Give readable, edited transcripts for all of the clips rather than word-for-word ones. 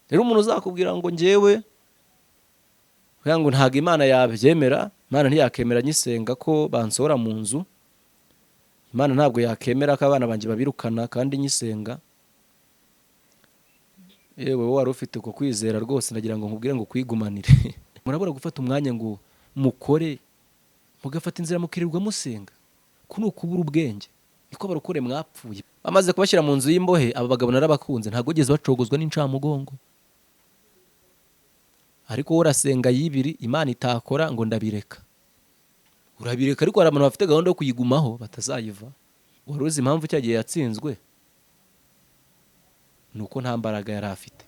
Rero umuntu uzakubwira ngo njyewe kugira ngo ntabwo Imana yabyemera, Imana ntiyakemera nyisenga ko bansohora mu nzu, Imana ntabwo yakemera ko abana banjye babirukana kandi nyisenga. Yewe, wowe wari ufite uko kwizera rwose, ndagira ngo nkubwire ngo kwigumanire. Murabura gufata umwanya ngo mukore, mugafata inzira mukirirwa musenga. Ku ni ukubura ubwenge, niko abarokore mwapfuye. Bamaze kubashyira mu nzu y'imbohe, aba bagabo narabakunze, ntabwo bigeze bacogozwa n'incamugongo. Ariko wowe urasenga yibiri Imana itakora ngo ndabireka, urabireka. Ariko hari abantu bafite gahunda yo kuyigumaho batazayiva. Wari uzi impamvu cya gihe yatsinzwe? Ni uko nta mbaraga yari afite.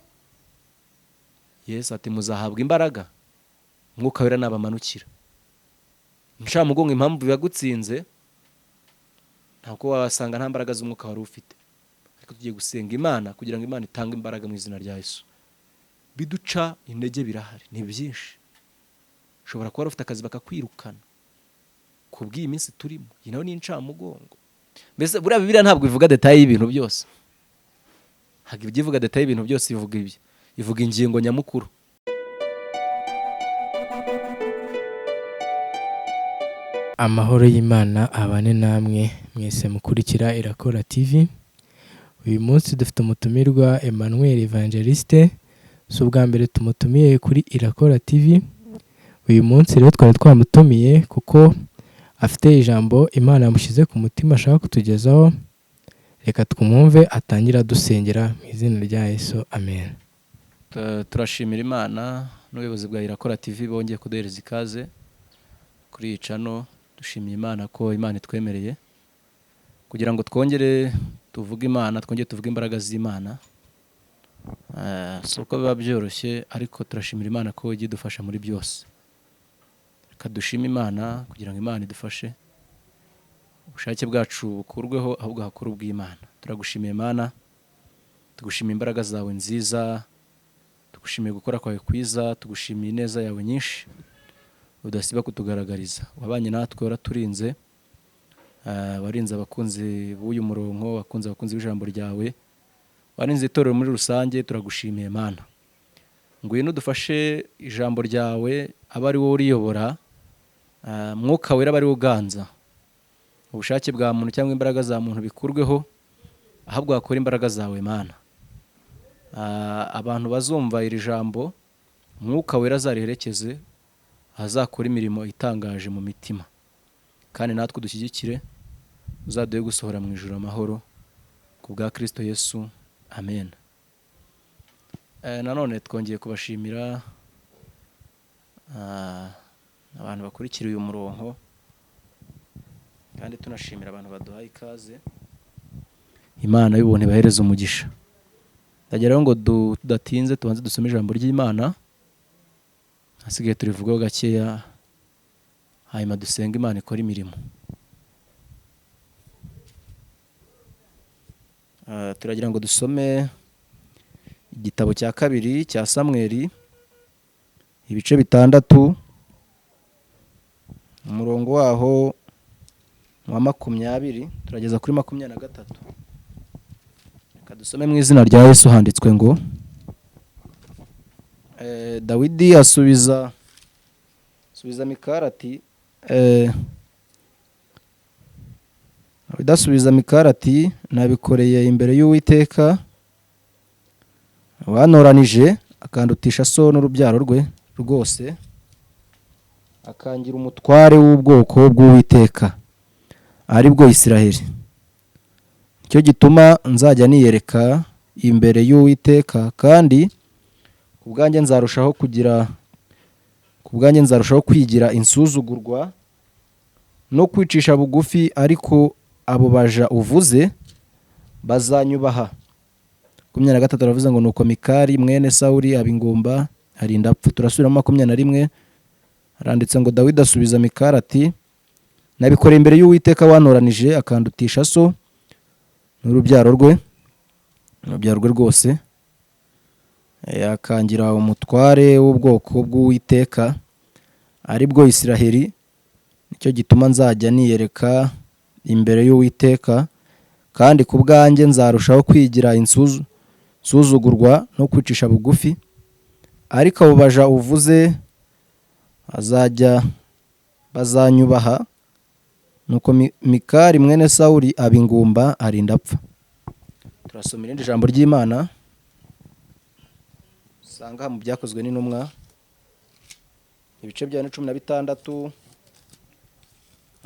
Yesu ati muzahabwa imbaraga Mwuka Wera nabamanukira. Incamugongo impamvu yagutsinze, ntabwo wasanga nta mbaraga z'umwuka wari ufite. Ariko tugiye gusenga Imana kugira ngo Imana itange imbaraga mu izina rya Yesu. Biduca intege birahari, ni byinshi. Ushobora kuba wari ufite akazi bakakwirukana ku bw'iyi minsi turimo, iyi nayo ni incamugongo. Mbese buriya Bibiliya ntabwo ivuga détails y'ibintu byose, ntabwo ijya ivuga détails y'ibintu byose, ivuga ibyo, ivuga ingingo nyamukuru. Amahoro y'Imana abane namwe mwese mukurikira Irakora TV. Uyu munsi dufite umutumirwa Emmanuel Evangeliste. Si ubwa mbere tumutumiye kuri Irakora TV. Uyu munsi rero twari twamutumiye kuko afite ijambo Imana yamushyize ku mutima ashaka kutugezaho. Reka twumve atangira dusengera mu izina rya Yesu, amen. Turashimira Imana n'ubuyobozi bwa Irakora TV bongeye kuduhereza ikaze kuri iyi channel. Dushimiye Imana ko Imana itwemereye kugira ngo twongere tuvuge Imana, twongere tuvuge imbaraga z'Imana. Si uko biba byoroshye, ariko turashimira Imana ko ijya idufasha muri byose. Reka dushime Imana kugira ngo Imana idufashe, ubushake bwacu bukurweho ahubwo hakore ubw'Imana. Turagushimiye Imana, tugushimiye imbaraga zawe nziza, tugushimiye gukora kwawe kwiza, tugushimiye ineza yawe nyinshi udasiba kutugaragariza. Wabanye natwe, waraturinze, warinze abakunzi b'uyu murongo, wakunze abakunzi b'ijambo ryawe, warinze itorero muri rusange. Turagushimiye Mana, ngwino udufashe ijambo ryawe abe ari wowe uriyobora, Mwuka Wera abe ari we uganza. Ubushake bwa muntu cyangwa imbaraga za muntu bikurweho, ahubwo hakore imbaraga zawe Mana. Abantu bazumva iri jambo, Mwuka Wera azariherekeze, azakora imirimo itangaje mu mitima, kandi natwe dushyigikire, uzaduhe gusohora mu ijuru amahoro ku bwa Kristo Yesu, amen. Nanone twongeye kubashimira, abantu bakurikira uyu murongo, kandi tunashimira abantu baduhaye ikaze. Imana y'ubuntu ibahereze umugisha. Ndagira ngo tudatinze tubanze dusome ijambo ry'Imana, hasigaye turivugaho gakeya, hanyuma dusenge Imana ikora imirimo. Turagira ngo dusome igitabo cya kabiri cya Samweli, ibice 6, umurongo waho wa 20 turageza kuri 23. Reka dusome mu izina rya Yesu. Handitswe ngo Dawidi asubiza Mikali ati, Dawidi asubiza Mikali ati nabikoreye imbere y'Uwiteka wantoranije akandutisha so n'urubyaro rwe rwose, akangira umutware w'ubwoko bw'Uwiteka, ari bwo Isiraheli. Nicyo gituma nzajya niyereka imbere y'Uwiteka, kandi ku bwanjye nzarushaho kugira, ku bwanjye nzarushaho kwigira insuzugurwa no kwicisha bugufi, ariko abo baja uvuze bazanyubaha. 23 aravuze ngo nuko Mikali mwene Sawuli aba ingumba arinda apfa. Turasubiramo 21, haranditse ngo Dawidi asubiza Mikali ati nabikoreye imbere y'Uwiteka wantoranije akandutisha so n'urubyaro rwe, urubyaro rwe rwose, akangira umutware w'ubwoko bw'Uwiteka, ari bwo Isiraheli. Nicyo gituma nzajya niyereka imbere y'Uwiteka, kandi ku bwanjye nzarushaho kwigira nsuzugurwa no kwicisha bugufi. Ariko abo baja uvuze azajya bazanyubaha." Nuko Mikali mwene Sawuli aba ingumba, arinda apfa. Turasoma irindi jambo ry'Imana usanga mu Byakozwe n'Intumwa, ibice bya 16,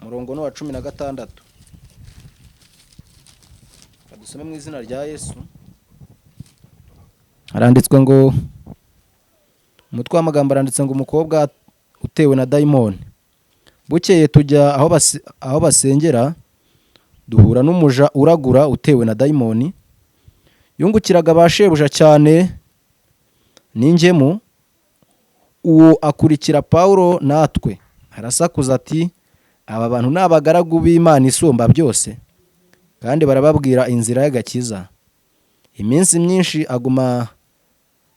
umurongo ni uwa 16. Reka dusome mu izina rya Yesu. Haranditswe ngo, umutwe w'amagambo aranditse ngo: "Umukobwa utewe na dayimoni." Bukeye tujya aho basengera, duhura n'umuja uragura utewe na dayimoni, yungukiraga ba shebuja cyane n'ingemu. Uwo akurikira Pawulo natwe, arasakuza ati: "Aba bantu ni abagaragu b'Imana Isumba byose, kandi barababwira inzira y'agakiza." Iminsi myinshi aguma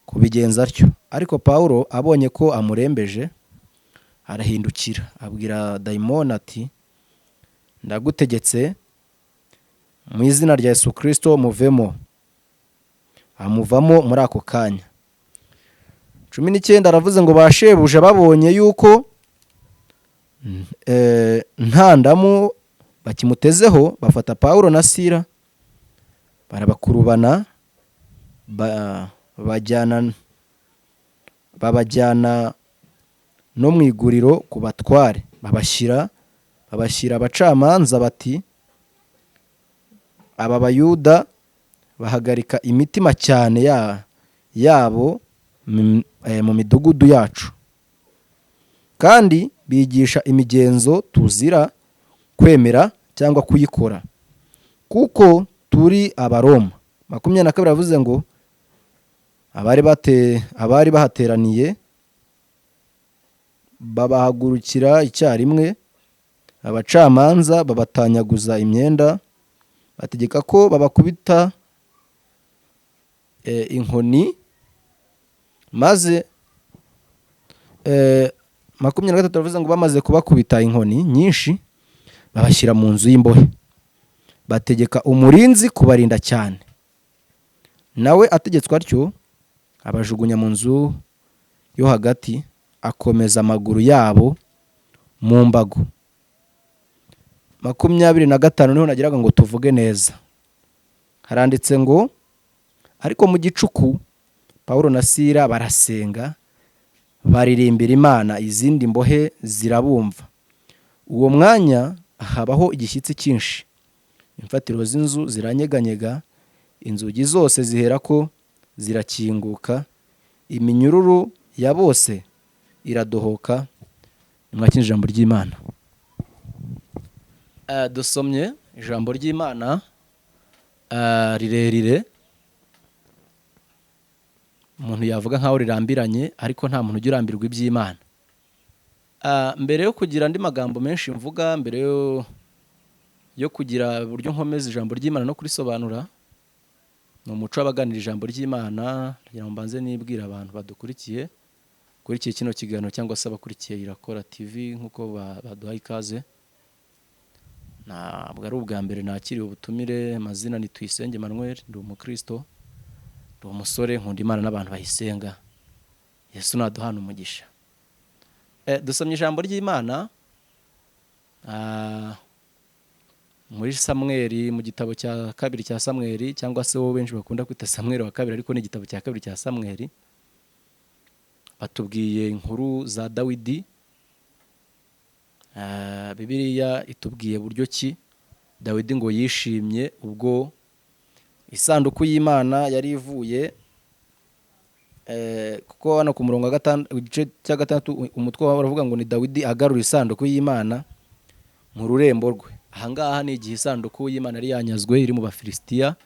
kubigenza atyo. Ariko Pawulo abonye ko amurembeje, arahindukira, abwira dayimoni ati: "Ndagutegetse mu izina rya Yesu Kirisito, muvemo." Amuvamo muri ako kanya. 19 aravuze ngo: "Ba shebuja babonye yuko nta ndamu bakimutezeho, bafata Pawulo na Sila, barabakurubana, babajyana no mu iguriro ku batware, babashyira abacamanza bati: 'Aba Bayuda bahagarika imitima cyane yabo mu midugudu yacu, kandi bigisha imigenzo tuzira kwemera cyangwa kuyikora, kuko turi Abaroma.'" 22 yavuze ngo: "Abari bahateraniye babahagurukira icyarimwe, abacamanza babatanyaguza imyenda, bategeka ko babakubita inkoni." Maze 23 bavuze ngo: "Bamaze kubakubita inkoni nyinshi, babashyira mu nzu y'imbohe, bategeka umurinzi kubarinda cyane. Nawe ategetswe atyo, abajugunya mu nzu yo hagati, akomeza amaguru yabo mu mbago." 25 niho nagiraga ngo tuvuge neza. Haranditse ngo: "Ariko mu gicuku Pawulo na Sila barasenga, baririmbira Imana, izindi mbohe zirabumva. Uwo mwanya habaho igishyitsi cyinshi, imfatiro z'inzu ziranyeganyega, inzugi zose ziherako zirakinguka, iminyururu ya bose iradohoka." Nimwakire ijambo ry'Imana. Dusomye ijambo ry'Imana rirerire, umuntu yavuga nkaho rirambiranye, ariko nta muntu ujya urambirwa iby'Imana. Mbere yo kugira andi magambo menshi mvuga, mbere yo kugira uburyo nkomeza ijambo ry'Imana no kurisobanura, ni umuco w'abaganira ijambo ry'Imana, kugira ngo mbanze nibwira abantu badukurikiye, ukurikiye kino kiganiro cyangwa se abakurikiye Irakora TV nk'uko baduhaye ikaze. Ntabwo ari ubwa mbere nakiriye ubutumire. Amazina ni Tuyisenge Emmanuel, ndi umukristo, ndi umusore, nkunda Imana n'abantu bayisenga. Yesu naduhana umugisha. Dusomye ijambo ry'Imana muri Samweli, mu gitabo cya kabiri cya Samweli, cyangwa se wowe benshi bakunda kwita Samweli wa kabiri, ariko ni igitabo cya kabiri cya Samweli. Batubwiye inkuru za Dawidi. Bibiliya itubwiye buryo ki Dawidi ngo yishimye ubwo isanduku y'Imana yari ivuye, kuko hano ku murongo wa gatanu, igice cya gatandatu, umutwe wawe uravuga ngo ni Dawidi agarura isanduku y'Imana mu rurembo rwe. Ahangaha ni igihe isanduku y'Imana yari yanyazwe iri mu Bafilisitiya.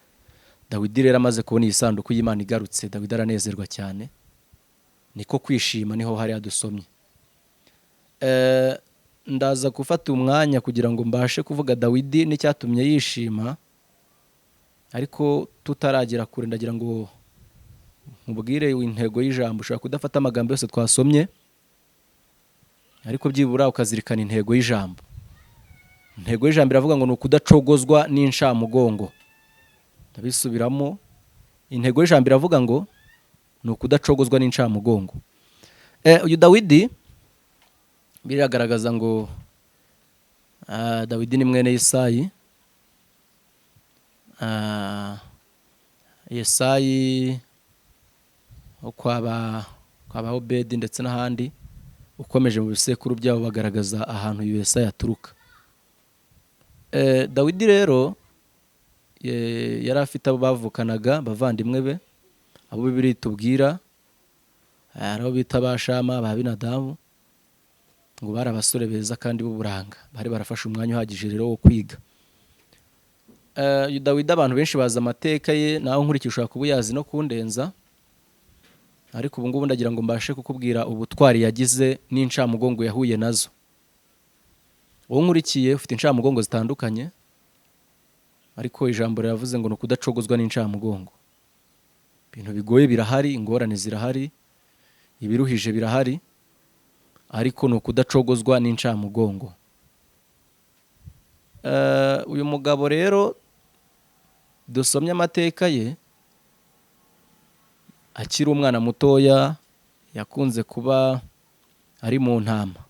Dawidi rero amaze kubona iyi sanduku y'Imana igarutse, Dawidi aranezerwa cyane, niko kwishima, niho hari hadusomye. Ndaza gufata umwanya kugira ngo mbashe kuvuga Dawidi n'icyatumye yishima, ariko tutaragera kure ndagira ngo nkubwire intego y'ijambo. Ushobora kudafata amagambo yose twasomye, ariko byibura ukazirikana intego y'ijambo. Intego y'ijambo iravuga ngo ni ukudacogozwa n'incamugongo. Ndabisubiramo: Intego y'ijambo iravuga ngo ni ukudacogozwa n'incamugongo. Uyu Dawidi biragaragaza ngo Dawidi ni mwene Yesayi. Yesayi wo kwa ba Obedi ndetse n'ahandi, ukomeje mu bisekuru byabo bagaragaza ahantu uyu Yesayi aturuka. Dawidi rero yari afite abo bavukanaga, abavandimwe be, abo Bibiliya itubwira, hari abo bita ba Shama, ba Abinadabu, ngo bari abasore beza kandi b'uburanga, bari barafashe umwanya uhagije rero wo kwiga. Uyu Dawidi abantu benshi bazi amateka ye, nawe nkurikije ushobora kuba uyazi no kundenza, ariko ubu ngubu ndagira ngo mbashe kukubwira ubutwari yagize n'incamugongo yahuye nazo. Uwo nkurikiye ufite incamugongo zitandukanye, ariko ijambo riravuze ngo ni ukudacogozwa n'incamugongo. Ibintu bigoye birahari, ingorane zirahari, ibiruhije birahari, ariko ni ukudacogozwa n'incamugongo. Uyu mugabo rero dusomye amateka ye, akiri umwana mutoya yakunze kuba ari mu ntama.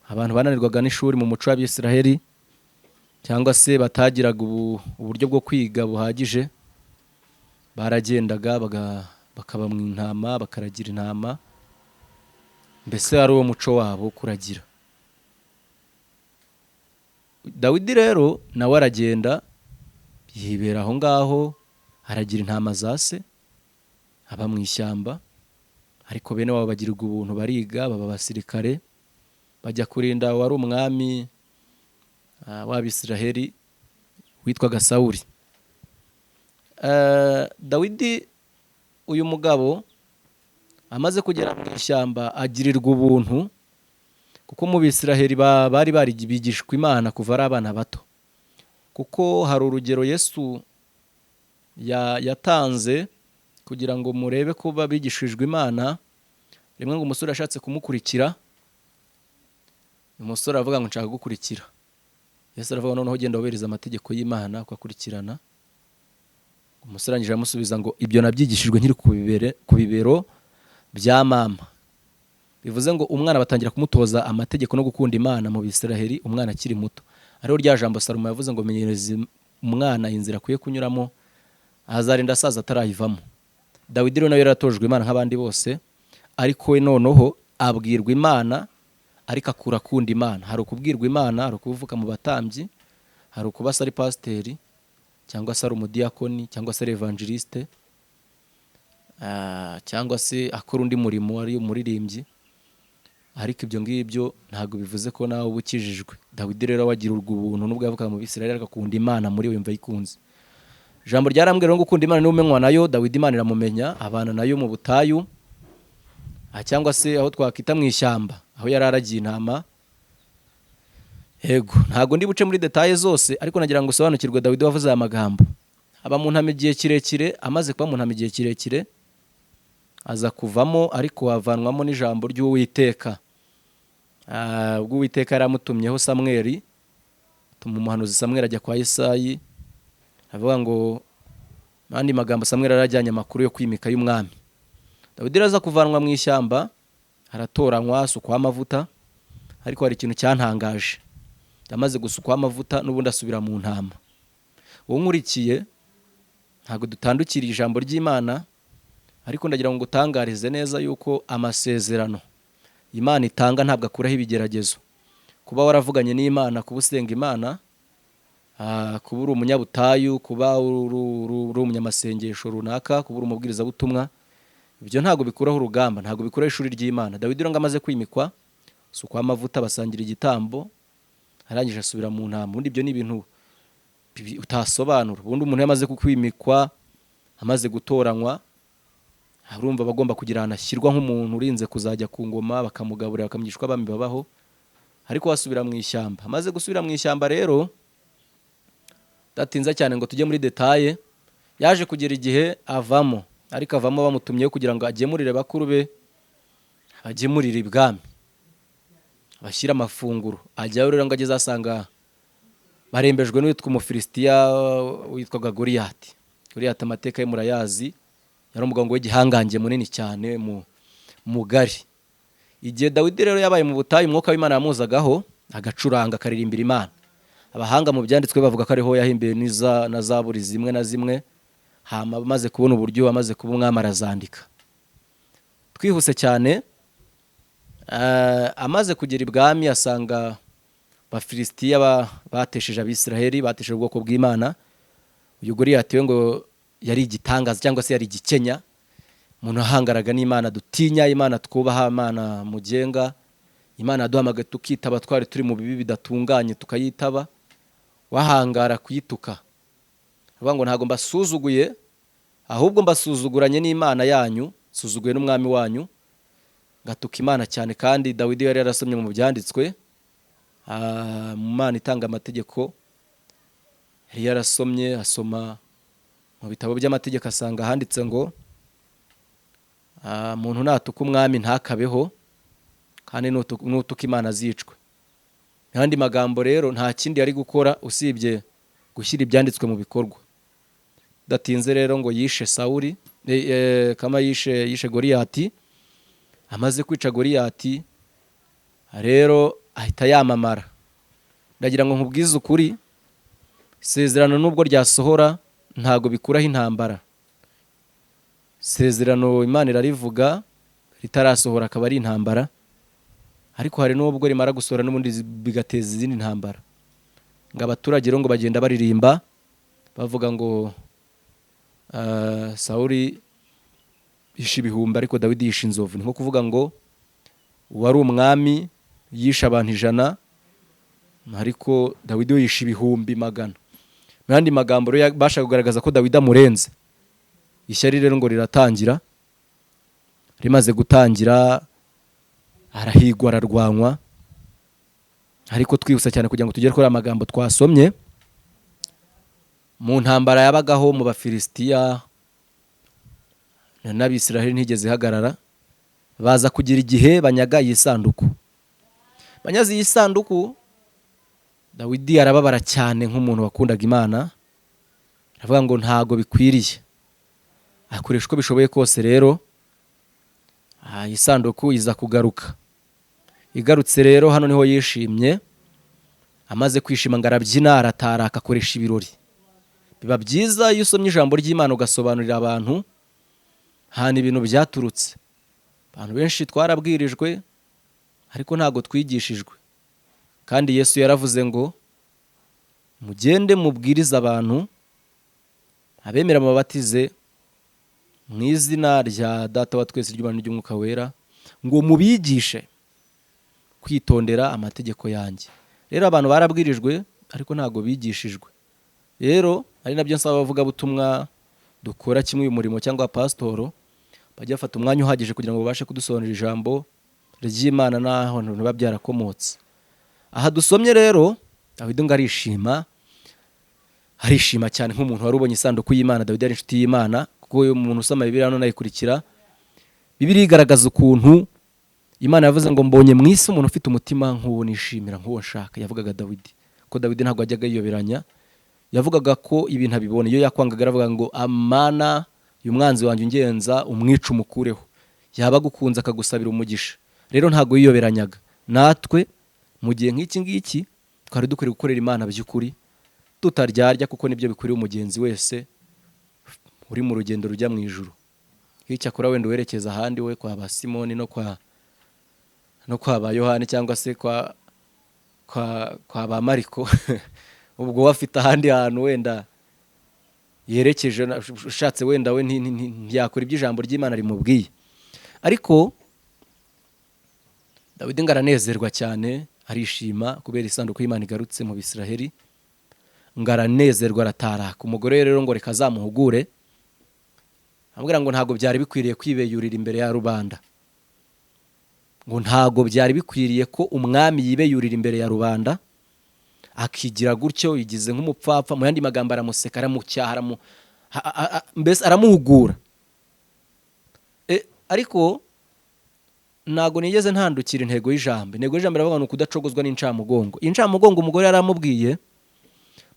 Abantu bananirwaga n'ishuri mu muco w'Abisiraheli, cyangwa se batagiraga uburyo bwo kwiga buhagije, baragendaga bakaba mu ntama, bakaragira intama, mbese ari uwo muco wabo kuragira. Dawidi rero nawe aragenda yibera aho ngaho, aragira intama za se, aba mu ishyamba, ariko bene wabo bagirirwa ubuntu bariga, baba abasirikare, bajya kurinda wari umwami w'Abisiraheli witwaga Sawuli. Dawidi uyu mugabo amaze kugera mu ishyamba agirirwa ubuntu, kuko mu Bisiraheli bari bigishwa Imana kuva ari abana bato. Kuko hari urugero Yesu yatanze kugira ngo murebe ko bigishijwe Imana. Rimwe ngo umusore ashatse kumukurikira, umusore aravuga ngo nshaka gukurikira. Yesu aravuga noneho genda wubahirize amategeko y'Imana ukakurikirana. Umusore arangije aramusubiza ngo ibyo nabyigishijwe nkiri ku bibero bya mama. Bivuze ngo umwana batangira kumutoza amategeko no gukunda Imana mu Bisiraheli umwana akiri muto. Ariho rya jambo Salomo yavuze ngo menyereza umwana inzira akwiye kunyuramo, azarinda asaza atarayivamo. Dawidi rero nawe yaratojwe Imana nk'abandi bose, ariko we noneho abwirwa Imana, ariko akura akunda Imana. Hari ukubwirwa Imana, hari ukuvuka mu batambyi, hari ukuba se ari pasiteri cyangwa se ari umudiyakoni cyangwa se ari evangeliste, cyangwa se akora undi murimo ari umuririmbyi, ariko ibyo ngibyo ntabwo bivuze ko nawe uba ukijijwe. Dawidi rero wagira urwo ubuntu nubwo yavukaga mu Bisirayeli, ariko akunda Imana muri we yumva ayikunze. Ijambo ryarambwiye rero ngo gukunda Imana n'umenywa nayo. Dawidi Imana iramumenya, abana nayo mu butayu, cyangwa se aho twakwita mu ishyamba, aho yari aragiye intama. Yego, ntabwo ndi buce muri detaye zose, ariko nagira ngo usobanukirwe Dawidi wavuze aya magambo. Aba mu ntama igihe kirekire, amaze kuba mu ntama igihe kirekire aza kuvamo, ariko avanwamo n'ijambo ry'Uwiteka. Ubwo Uwiteka yaramutumyeho Samweli, atuma umuhanuzi Samweli ajya kwa Yesayi, avuga ngo andi magambo Samweli yarajyanye amakuru yo kwimika y'umwami. Dawidi araza kuvanwa mu ishyamba, aratoranywa, asukwaho amavuta, ariko hari ikintu cyantangaje. Yamaze gusukwaho amavuta n'ubundi asubira mu ntama. Uwo nkurikiye ntabwo dutandukiriye ijambo ry'Imana, ariko ndagira ngo ngutangarize neza yuko amasezerano Imana itanga ntabwo akuraho ibigeragezo. Kuba waravuganye n'Imana, kuba usenga Imana, kuba uri umunyabutayu, kuba uri umunyamasengesho runaka, kuba uri umubwirizabutumwa, ibyo ntabwo bikuraho urugamba, ntabwo bikuraho ishuri ry'Imana. Dawidi rero ngo amaze kwimikwa, asukwaho amavuta, basangira igitambo, arangije asubira mu ntama. Ubundi ibyo ni ibintu utasobanura. Ubundi umuntu yamaze kukwimikwa, amaze gutoranywa, urumva bagomba kugira ahantu ashyirwa nk'umuntu urinze kuzajya ku ngoma, bakamugaburira, bakamwigisha uko abami babaho, ariko wasubira mu ishyamba. Amaze gusubira mu ishyamba rero, datinze cyane ngo tujye muri detaye, yaje kugera igihe avamo, ariko avamo bamutumyeho kugira ngo agemurire bakuru be, agemurire ibwami, abashyire amafunguro. Ajyayo rero ngo ageze asanga barembejwe n'uwitwa Umufilisitiya witwaga Goliyati. Goliyati amateka ye murayazi, yari umugabo w'igihangange munini cyane mugari. Igihe Dawidi rero yabaye mu butayu, umwuka w'Imana yamuzagaho agacuranga akaririmbira Imana. Abahanga mu byanditswe bavuga ko ariho yahimbiye na zaburi zimwe na zimwe, hama amaze kubona uburyo amaze kuba umwami arazandika. Twihuse cyane, amaze kugera ibwami asanga Abafilisitiya batesheje Abisiraheli, batesheje ubwoko bw'Imana. Uyu Goliyati we ngo yari igitangaza cyangwa se yari igikenya, umuntu ahangaraga n'Imana dutinya, Imana twubaha, Imana mugenga, Imana yaduhamagaye tukitaba, twari turi mu bibi bidatunganye tukayitaba, wahangara kuyituka. Avuga ngo ntabwo mbasuzuguye, ahubwo mbasuzuguranye n'Imana yanyu, nsuzuguye n'umwami wanyu, ngatuka Imana cyane. Kandi Dawidi yari yarasomye mu byanditswe, mu Mana itanga amategeko, yari yarasomye, asoma mu bitabo by'amategeko, asanga handitse ngo umuntu natuka umwami ntakabeho, kandi nutuka Imana azicwe. Mu yandi magambo rero nta kindi yari gukora usibye gushyira ibyanditswe mu bikorwa. Datinze rero ngo yishe Sawuli, kama yishe Goliyati. Amaze kwica Goliyati rero ahita yamamara. Ndagira ngo nkubwize ukuri, isezerano nubwo ryasohora ntago bikuraho intambara. Isezerano Imana irarivuga ritarasohora akaba ari intambara, ariko hari n'ubwo rimara gusohora n'ubundi bigateza izindi ntambara. Ngo abaturage rero ngo bagenda baririmba bavuga ngo Sawuli yishe ibihumbi ariko Dawidi yishe inzovu. Ni nko kuvuga ngo uwari umwami yishe abantu 100 ariko Dawidi we yishe 100,000. Mu yandi magambo rero bashaka kugaragaza ko Dawidi amurenze. Ishyari rero ngo riratangira, rimaze gutangira arahigwa ararwanywa. Ariko twihuse cyane kugira ngo tugere kuri aya magambo twasomye. Mu ntambara yabagaho mu Bafilisitiya n'Abisiraheli ntigeze ihagarara, baza kugira igihe banyaga iyi sanduku. Banyaze iyi sanduku, Dawidi arababara cyane nk'umuntu wakundaga Imana, aravuga ngo ntago bikwiriye. Akoresha uko bishoboye kose rero, iyi sanduku iza kugaruka. Igarutse rero hano niho yishimye, amaze kwishima ngo arabyina, arataraka, akoresha ibirori. Biba byiza iyo usomye ijambo ry'Imana ugasobanurira abantu ahantu ibintu byaturutse. Abantu benshi twarabwirijwe ariko ntabwo twigishijwe. Kandi Yesu yaravuze ngo mugende mubwirize abantu, abemera mubabatize mu izina rya Data wa twese ry'Imana ry'Umwuka Wera, ngo mubigishe kwitondera amategeko yanjye. Rero abantu barabwirijwe ariko ntabwo bigishijwe. Rero ari nabyo nsaba abavugabutumwa dukora kimwe uyu murimo cyangwa pasitoro, bajya bafata umwanya uhagije kugira ngo babashe kudusobanurira ijambo ry'Imana n'aho biba byarakomotse. Aha dusomye rero Dawidi ngo arishima, arishima cyane nk'umuntu wari ubonye isanduku y'Imana. Dawidi yari inshuti y'Imana, kuko uyu muntu usoma Bibiliya hano nayikurikira, Bibiliya igaragaza ukuntu Imana yavuze ngo mbonye mu isi umuntu ufite umutima nk'uwo nishimira, nk'uwo nshaka. Yavugaga Dawidi, ko Dawidi ntabwo yajyaga yiyoberanya, yavugaga ko ibintu abibona. Iyo yakwangaga aravuga ngo amana uyu mwanzi wanjye ungenza umwica umukureho, yaba agukunze akagusabira umugisha. Rero ntabwo yiyoberanyaga. Natwe mu gihe nk'iki ngiki twari dukwiriye gukorera Imana by'ukuri tutaryarya, kuko nibyo bikwiriye umugenzi wese uri mu rugendo rujya mu ijuru. Icyakora wenda werekeza ahandi we kwa ba Simoni no kwa ba Yohani cyangwa se kwa ba Mariko, ubwo we afite ahandi hantu wenda yerekeje, ushatse wenda we ntiyakora ibyo ijambo ry'Imana rimubwiye. Ariko Dawidi ngo aranezerwa cyane, arishima kubera isanduku y'Imana igarutse mu Bisiraheli, ngo aranezerwa arataraka. Umugore rero ngo reka azamuhugure, amubwira ngo ntabwo byari bikwiriye kwibeyurira imbere ya rubanda, ngo ntabwo byari bikwiriye ko umwami yibeyurira imbere ya rubanda akigira gutyo, yigize nk'umupfapfa. Mu yandi magambo aramuseka, aramucyaha, mbese aramuhugura. Ariko ntabwo nigeze ntandukira intego y'ijambo. Intego y'ijambo iravuga ngo ni ukudacogozwa n'incamugongo. Incamugongo umugore yaramubwiye.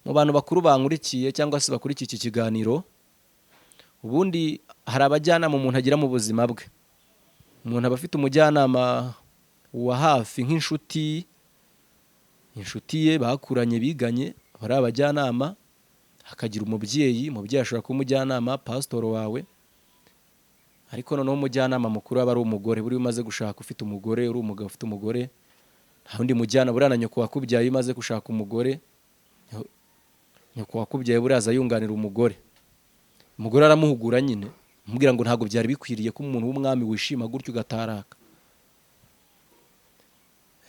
Mu bantu bakuru bankurikiye cyangwa se bakurikiye iki kiganiro, Ubundi hari abajyanama umuntu agira mu buzima bwe. Umuntu aba afite umujyanama wa hafi nk'inshuti, inshuti ye bakuranye, biganye, bari abajyanama. Hakagira umubyeyi, umubyeyi ashobora kuba umujyanama, pasitoro wawe. Ariko noneho umujyanama mukuru aba ari umugore. Buriya umaze gushaka ufite umugore, uri umugabo ufite umugore, nta wundi mujyana. Buriya na nyoko wakubyaye, iyo umaze gushaka umugore, nyoko wakubyaye buriya aza yunganira umugore. Umugore aramuhugura nyine, amubwira ngo ntabwo byari bikwiriye ko umuntu w'umwami wishima gutyo ugataraka.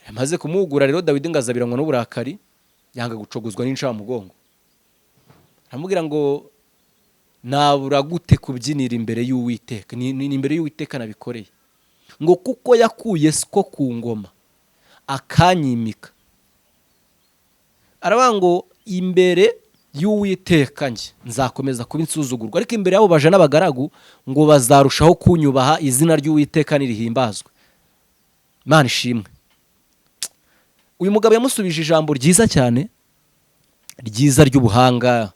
Amaze kumuhugura rero, Dawidi ngo azabiranwa n'uburakari, yanga gucogozwa n'incamugongo. Aramubwira ngo nabura gute kubyinira imbere y'Uwiteka? Ni imbere y'Uwiteka nabikoreye, ngo kuko yakuye so ku ngoma akanyimika. Aravuga ngo imbere y'Uwiteka njye nzakomeza kuba insuzugurwa, ariko imbere y'abo baja n'abagaragu ngo bazarushaho kunyubaha, izina ry'Uwiteka nirihimbazwe. Imana ishimwe. Uyu mugabo yamusubije ijambo ryiza cyane, ryiza ry'ubuhanga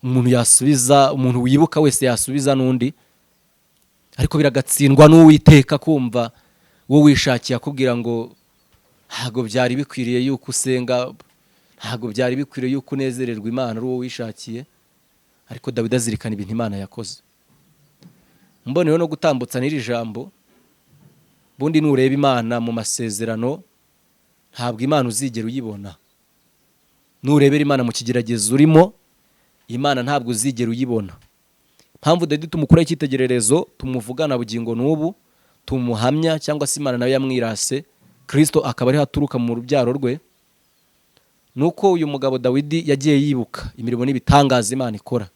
umuntu yasubiza, umuntu wibuka wese yasubiza n'undi. Ariko biragatsindwa n'Uwiteka kumva wowe wishakiye akubwira ngo ntabwo byari bikwiriye yuko usenga, ntabwo byari bikwiriye yuko unezererwa Imana ari uwo wishakiye. Ariko Dawidi azirikana ibintu Imana yakoze. Mboneyeho no gutambutsa n'iri jambo: bundi nureba Imana mu masezerano, ntabwo Imana uzigera uyibona. Nurebera Imana mu kigeragezo urimo, Imana ntabwo uzigera uyibona. Impamvu Dawidi tumukuraho icyitegererezo, tumuvugana bugingo n'ubu, tumuhamya, cyangwa se Imana nawe yamwirase, Kirisito akaba ariho aturuka mu rubyaro rwe, nuko uyu mugabo Dawidi yagiye yibuka imirimo n'ibitangaza Imana ikora.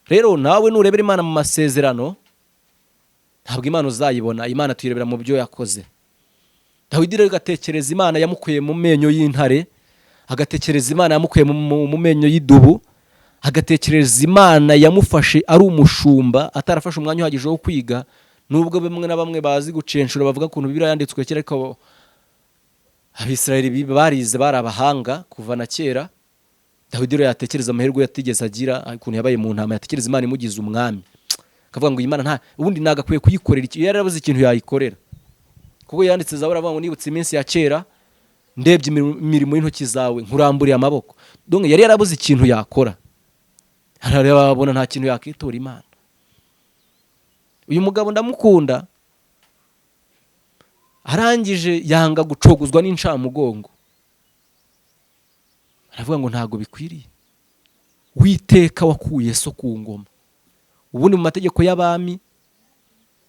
Rero nawe nurebera Imana mu masezerano, ntabwo Imana uzayibona. Imana tuyirebera mu byo yakoze. Dawidi rero agatekereza Imana yamukuye mu menyo y'intare, agatekereza Imana yamukuye mu menyo y'idubu, agatekereza Imana yamufashe ari umushumba, atarafashe umwanya uhagije wo kwiga. Nubwo bamwe na bamwe bazi gucenshura, bavuga ukuntu Bibiliya yanditswe kera, ariko Abisirayeli barize, bari abahanga kuva na kera. Dawidi rero yatekereza amahirwe yatigeze agira, ukuntu yabaye mu ntama, yatekereza Imana imugize umwami, akavuga ngo iyi Imana nta ubundi nagakwiye kuyikorera iki? Yari yarabuze ikintu yayikorera, kuko yanditse zaburi avuga ngo nibutse iminsi ya kera, ndebye imirimo y'intoki zawe, nkuramburiye amaboko. Donc yari yarabuze ikintu yakora, arareba abona nta kintu yakitura Imana. Uyu mugabo ndamukunda. Arangije yanga gucogozwa n'incamugongo, aravuga ngo ntabwo bikwiriye, Witeka wakuye so ku ngoma. Ubundi mu mategeko y'abami,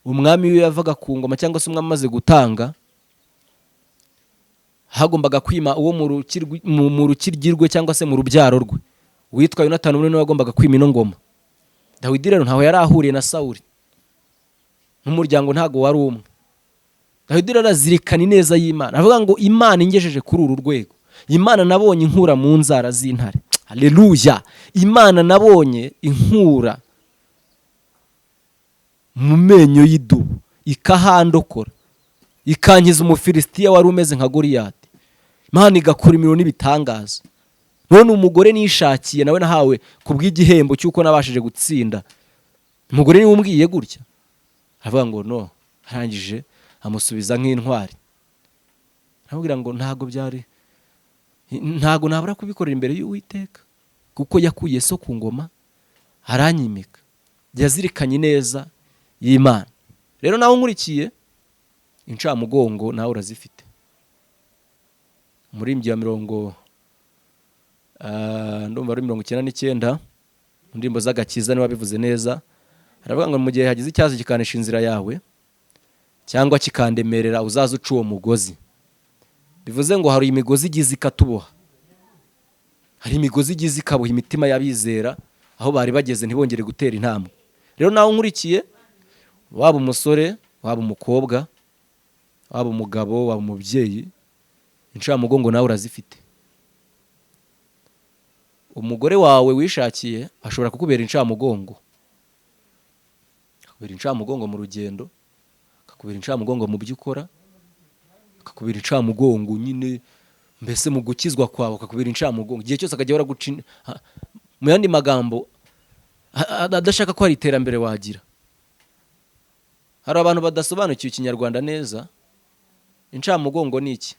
umwami iyo yavaga ku ngoma, cyangwa se umwami amaze gutanga, hagombaga kwima uwo mu rukiryi rwe cyangwa se mu rubyaro rwe. Uwitwa Yonatani umwe niwe wagombaga kwima ino ngoma. Dawidi rero ntaho yari ahuriye na Sawuli, n'umuryango ntabwo wari umwe. Dawidi rero arazirikana ineza y'Imana, avuga ngo Imana ingejeje kuri uru rwego, Imana nabonye inkura mu nzara z'intare, haleluya, Imana nabonye inkura mu menyo y'idubu, ikahandokora, ikankiza Umufilisitiya wari umeze nka Goliyati, Imana igakora imirimo n'ibitangaza. None umugore nishakiye nawe nahawe ku bw'igihembo cy'uko nabashije gutsinda, umugore niwe umbwiye gutya? Aravuga ngo no. Arangije amusubiza nk'intwari, aramubwira ngo ntabwo byari, ntabwo nabura kubikorera imbere y'Uwiteka, kuko yakuye so ku ngoma aranyimika. Yazirikanye ineza y'Imana. Rero nawe unkurikiye, incamugongo nawe urazifite. Umuririmbyi wa mirongo, ndumva ari 99 mu ndirimbo z'agakiza, niba bivuze neza, aravuga ngo mu gihe hagize icyazo kikanisha inzira yawe cyangwa kikandemerera, uzaze uca uwo mugozi. Bivuze ngo hari imigozi igize ikatuboha, hari imigozi igize ikaboha imitima y'abizera aho bari bageze ntibongere gutera intambwe. Rero nawe unkurikiye, waba umusore, waba umukobwa, waba umugabo, waba umubyeyi, incamugongo nawe urazifite. Umugore wawe wishakiye ashobora kukubera incamugongo, akakubera incamugongo mu rugendo, akakubera incamugongo mu byo ukora, akakubera incamugongo nyine mbese mu gukizwa kwawe, akakubera incamugongo igihe cyose, akajya ahora guca mu yandi magambo. Adashaka ko hari iterambere wagira. Hari abantu badasobanukiwe Ikinyarwanda neza. Incamugongo ni iki?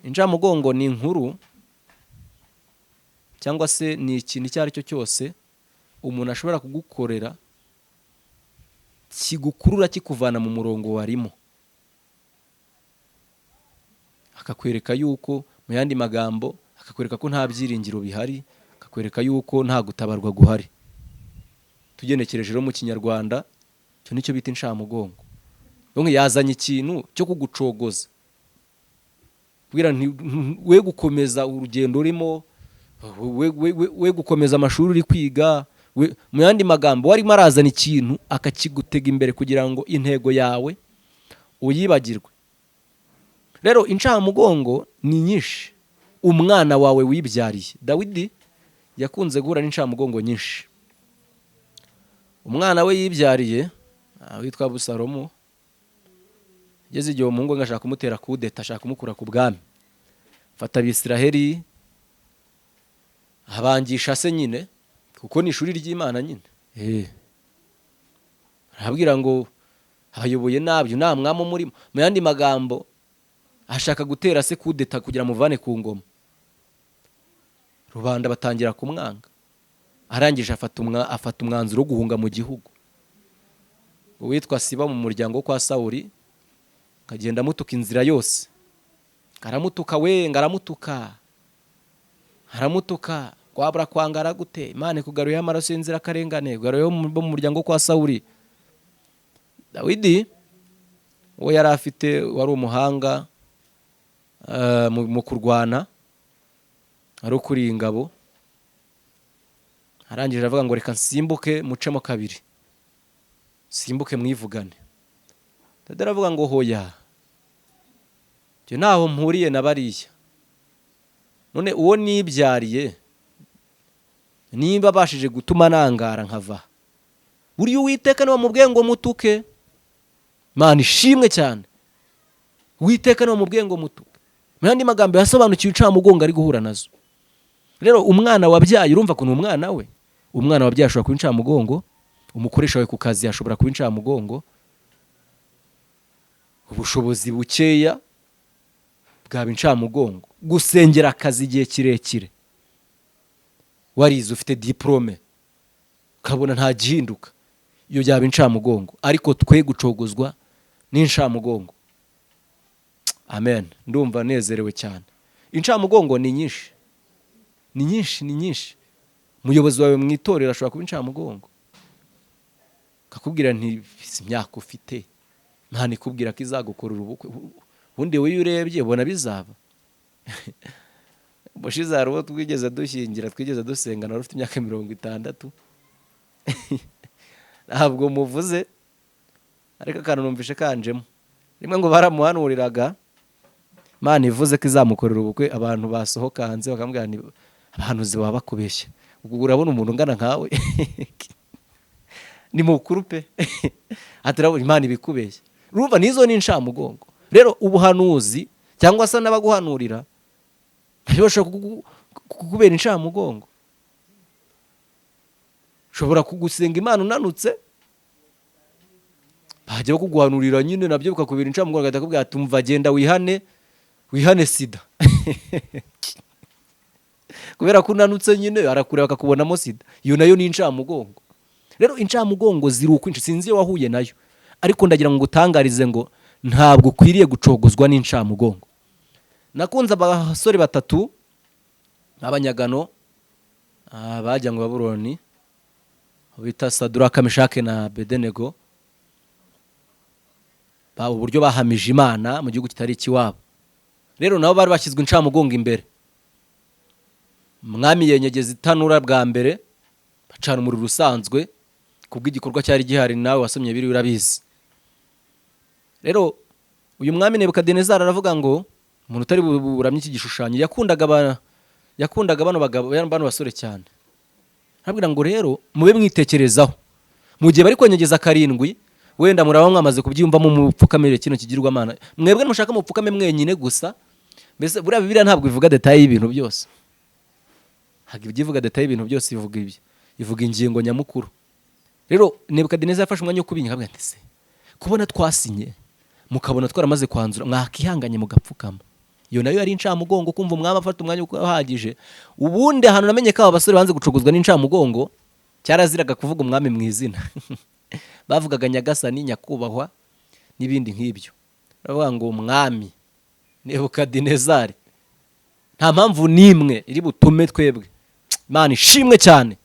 Incamugongo ni inkuru cyangwa se ni ikintu icyo ari cyo cyose umuntu ashobora kugukorera kigukurura, kikuvana mu murongo warimo, akakwereka yuko, mu yandi magambo, akakwereka ko nta byiringiro bihari, akakwereka yuko nta gutabarwa guhari. Tugenekereje rero mu Kinyarwanda, icyo nicyo bita incamugongo. Donc yazanye ikintu cyo kugucogoza kugira nti we gukomeza urugendo urimo, we gukomeza amashuri uri kwiga. Mu yandi magambo, warimo arazana ikintu akakigutega imbere kugira ngo intego yawe uyibagirwe. Rero incamugongo ni nyinshi. Umwana wawe wibyariye, Dawidi yakunze guhura n'incamugongo nyinshi. Umwana we yibyariye witwa Abusalomo, ageze igihe umuhungu we ashaka kumutera kudeta, ashaka kumukura ku bwami, fata Abisiraheli abangisha se nyine, kuko ni ishuri ry'Imana nyine. Arabwira ngo abayoboye nabi, nta mwami umurimo. Mu yandi magambo, ashaka gutera se kudeta kugira amuvane ku ngoma. Rubanda batangira kumwanga. Arangije afata umwanzuro wo guhunga mu gihugu. Uwitwa Siba mu muryango wo kwa Sawuri akagenda amutuka inzira yose, aramutuka we, ngo aramutuka, aramutuka, wabura kwangara gute? Imana ikugaruyeho amaraso y'inzirakarengane, ikugaruyeho bo mu muryango wo kwa Sawuri. Dawidi uwo yari afite wari umuhanga mu kurwana, ari ukuriye ingabo. Arangije aravuga ngo reka nsimbuke mucemo kabiri, simbuke mwivugane. Dawidi aravuga ngo hoya, njye ntaho mpuriye na bariya. None uwo nibyariye nimba abashije gutuma nangara nkava, buriya Uwiteka niwe wamubwiye ngo mutuke. Imana ishimwe cyane, Uwiteka niwe wamubwiye ngo mutuke. Mu yandi magambo, yasobanukiwe incamugongo ari guhura nazo. Rero umwana wabyaye, urumva ukuntu umwana we, umwana wabyaye ashobora kuba incamugongo, umukoresha wawe ku kazi ashobora kuba incamugongo, ubushobozi bukeya bwaba incamugongo, gusengera akazi igihe kirekire warize ufite diporome ukabona nta gihinduka, iyo byaba incamugongo. Ariko twe gucogozwa n'incamugongo. Amen. Ndumva nezerewe cyane. Incamugongo ni nyinshi, ni nyinshi, ni nyinshi. Umuyobozi wawe mu itorero ashobora kuba incamugongo, akakubwira nti si imyaka ufite, nta ikubwira ko izagukorera ubukwe. Ubundi wowe iyo urebye ubona bizaba. Ubushize hari uwo twigeze dushyingira, twigeze dusengana, wari ufite imyaka 60. Ntabwo muvuze, ariko akantu numvishe kanjemo rimwe, ngo baramuhanuriraga, Imana ivuze ko izamukorera ubukwe, abantu basohoka hanze bakamubwira nti abahanuzi baba bakubeshya, ubwo urabona umuntu ungana nkawe ni mukuru pe, ati urabona Imana ibikubeshya. Urumva nizo ni incamugongo. Rero ubuhanuzi cyangwa se n'abaguhanurira nabyo bashobora kukubera incamugongo. Ushobora kugusenga Imana unanutse, bajya kuguhanurira nyine nabyo bikakubera incamugongo, bagahita bakubwira ati umva, genda wihane, wihane sida. Kubera ko unanutse nyine, arakureba akakubonamo sida. Iyo nayo ni incamugongo. Rero incamugongo ziri ukwinshi, sinzi iyo wahuye nayo, ariko ndagira ngo ngutangarize ngo ntabwo ukwiriye gucogozwa n'incamugongo. Nakunze abasore batatu b'abanyagano bajyanywe Babuloni, bita Saduraka, Meshake na Abedenego, uburyo bahamije Imana mu gihugu kitari ikiwabo. Rero nabo bari bashyizwe incamugongo imbere. Umwami yenyegeza itanura bwa mbere, bacana umuriro usanzwe kubw'igikorwa cyari gihari. Nawe wasomye biri urabizi. Rero uyu mwami Nebukadinezari aravuga ngo umuntu utari buramye iki gishushanyo, yakundaga bano bagabo, bano basore cyane. Arabwira ngo rero mube mwitekerezaho, mu gihe bari kwenyegeza karindwi, wenda muraba mwamaze kubyiyumvamo, mupfukamire kino kigirwamana. Mwebwe mushaka mupfukame mwenyine gusa. Mbese buriya Bibiliya ntabwo ivuga détails y'ibintu byose, ntabwo ibyo ivuga détails y'ibintu byose, ivuga ibyo. Ivuga ingingo nyamukuru. Rero Nebukadineza yafashe umwanya wo kubinginga, avuga ati: "Se kubona twasinye, mukabona twaramaze kwanzura, mwakihanganye mugapfukama?" Iyo nayo yari incamugongo, kumva umwami afata umwanya uhagije. Ubundi ahantu namenye ko aba basore banze gucogozwa n'incamugongo, cyaraziraga kuvuga umwami mu izina. Bavugaga nyagasani, nyakubahwa n'ibindi nk'ibyo. Baravuga ngo: "Umwami Nebukadinezari, nta mpamvu n'imwe iri butume twebwe, Imana ishimwe cyane,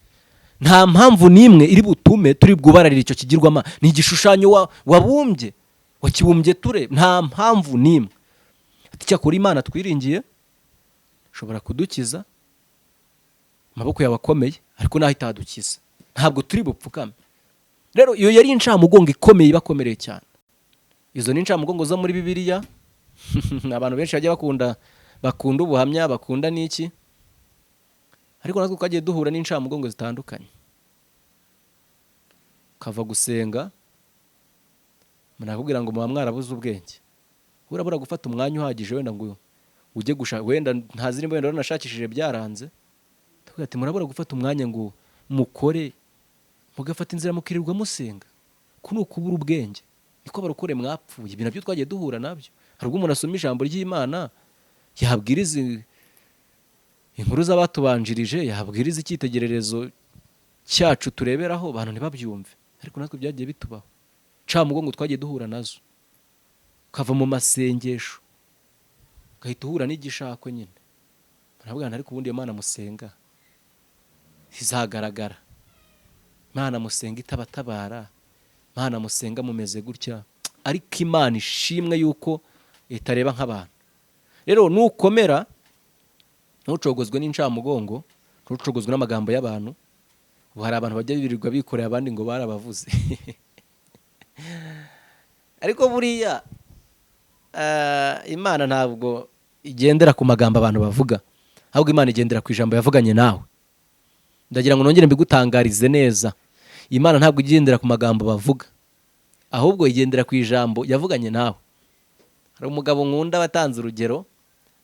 nta mpamvu n'imwe iri butume turi bwubararire icyo kigirwamana. Ni igishushanyo wabumbye, wakibumbye ture, nta mpamvu n'imwe." Ati: "Cyakora Imana twiringiye ishobora kudukiza amaboko yawe akomeye, ariko naho itadukiza ntabwo turi bupfukame." Rero iyo yari incamugongo ikomeye, ibakomereye cyane. Izo ni incamugongo zo muri Bibiliya. Abantu benshi bajya bakunda ubuhamya, bakunda n'iki, ariko natwe twagiye duhura n'incamugongo zitandukanye. Ukava gusenga, umuntu akakubwira ngo muba mwarabuze ubwenge, urabura gufata umwanya uhagije wenda ngo ujye gushaka, wenda ntazi nimba wenda waranashakishije byaranze. Tuvuga ati: "Murabura gufata umwanya ngo mukore, mugafata inzira mukirirwa musenga, ko ni ukubura ubwenge, niko abarokore mwapfuye." Ibi nabyo twagiye duhura nabyo. Hari ubwo umuntu asoma ijambo ry'Imana, yabwiriza inkuru z'abatubanjirije, yabwiriza icyitegererezo cyacu tureberaho, abantu ntibabyumve. Ariko natwe byagiye bitubaho, camugongo twagiye duhura nazo. Ukava mu masengesho ugahita uhura n'igishako nyine. Muravuga, ariko ubundi iyo Mana musenga izagaragara? Imana musenga itabatabara? Imana musenga mumeze gutya? Ariko Imana ishimwe yuko itareba nk'abantu. Rero nukomera, ntucogozwe n'incamugongo, ntucogozwe n'amagambo y'abantu. Ubu hari abantu bajya birirwa bikoreye abandi ngo barabavuze, ariko buriya Imana ntabwo igendera ku magambo abantu bavuga, ahubwo Imana igendera ku ijambo yavuganye nawe. Ndagira ngo nongere mbigutangarize neza: Imana ntabwo igendera ku magambo bavuga, ahubwo igendera ku ijambo yavuganye nawe. Hari umugabo nkunda watanze urugero,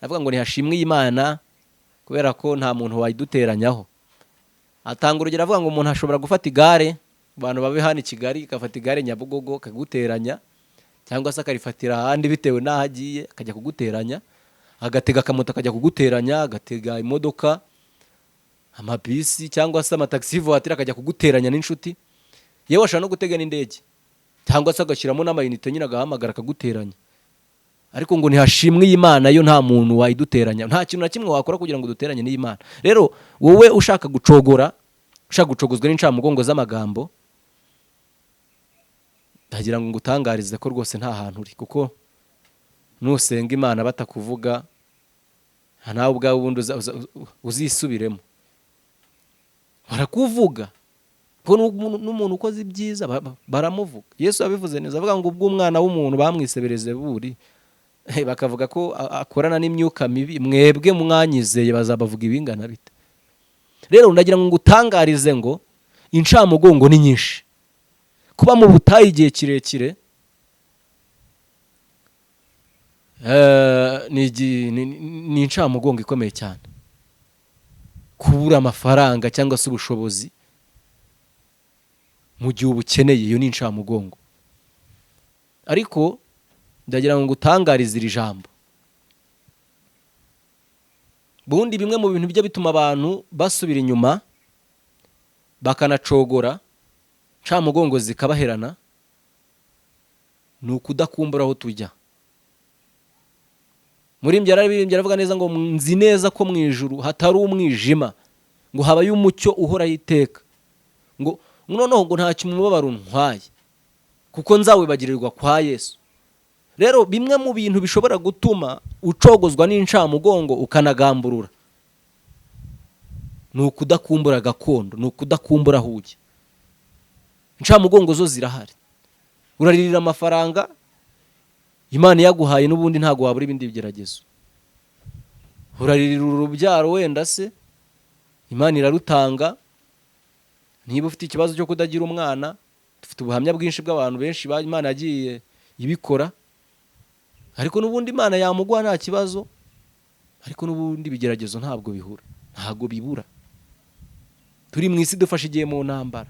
avuga ngo ntihashimwe Imana kubera ko nta muntu wayiduteranyaho. Atanga urugero avuga ngo umuntu ashobora gufata igare, abantu babe hano i Kigali, agafata igare Nyabugogo akaguteranya, cyangwa se akarifatira ahandi bitewe n'aho agiye akajya kuguteranya, agatega akamoto akajya kuguteranya, agatega imodoka, amabisi cyangwa se amatagisi voiture akajya kuguteranya n'inshuti. Yewe ashobora no gutega n'indege, cyangwa se agashyiramo n'amayinite nyine agahamagara akaguteranya. Ariko ngo ntihashimwe iyi Mana yo, nta muntu wayiduteranya, nta kintu na kimwe wakora kugira ngo duteranye n'iyi Mana. Rero wowe ushaka gucogora, ushaka gucogozwa n'incamugongo z'amagambo, ndagira ngo ngutangarize ko rwose nta hantu uri, kuko nusenga Imana batakuvuga, nawe ubwawe ubundi uzisubiremo. Barakuvuga kuko n'umuntu ukoze ibyiza baramuvuga. Yesu yabivuze neza, avuga ngo ubwo umwana w'umuntu bamwisebereze buri, bakavuga ko akorana n'imyuka mibi, mwebwe mwanyizeye bazabavuga ibingana bite? Rero ndagira ngo ngutangarize ngo incamugongo ni nyinshi. Kuba mu butayu igihe kirekire ni incamugongo ikomeye cyane. Kubura amafaranga cyangwa se ubushobozi mu gihe ubukeneye, iyo ni incamugongo. Ariko ndagira ngo ngutangarize iri jambo: bundi bimwe mu bintu bijya bituma abantu basubira inyuma, bakanacogora, ncamugongo zikabaherana, ni ukudakumbura aho tujya. Muri yararirimbye aravuga neza ngo: "Nzi neza ko mu ijuru hatari umwijima, ngo habayo umucyo uhoraho iteka," ngo noneho ngo ntacyo umubabaro untwaye kuko nzawibagirirwa kwa Yesu. Rero bimwe mu bintu bishobora gutuma ucogozwa n'incamugongo ukanagamburura ni ukudakumbura gakondo, ni ukudakumbura aho ujya. Incamugongo zo zirahari. Uraririra amafaranga, Imana iyaguhaye n'ubundi ntabwo wabura ibindi bigeragezo. Uraririra urubyaro, wenda se Imana irarutanga. Niba ufite ikibazo cyo kutagira umwana, dufite ubuhamya bwinshi bw'abantu benshi Imana yagiye ibikora, ariko n'ubundi Imana yamuguha nta kibazo, ariko n'ubundi ibigeragezo ntabwo bihura, ntabwo bibura. Turi mu isi, dufashe igihe mu ntambara.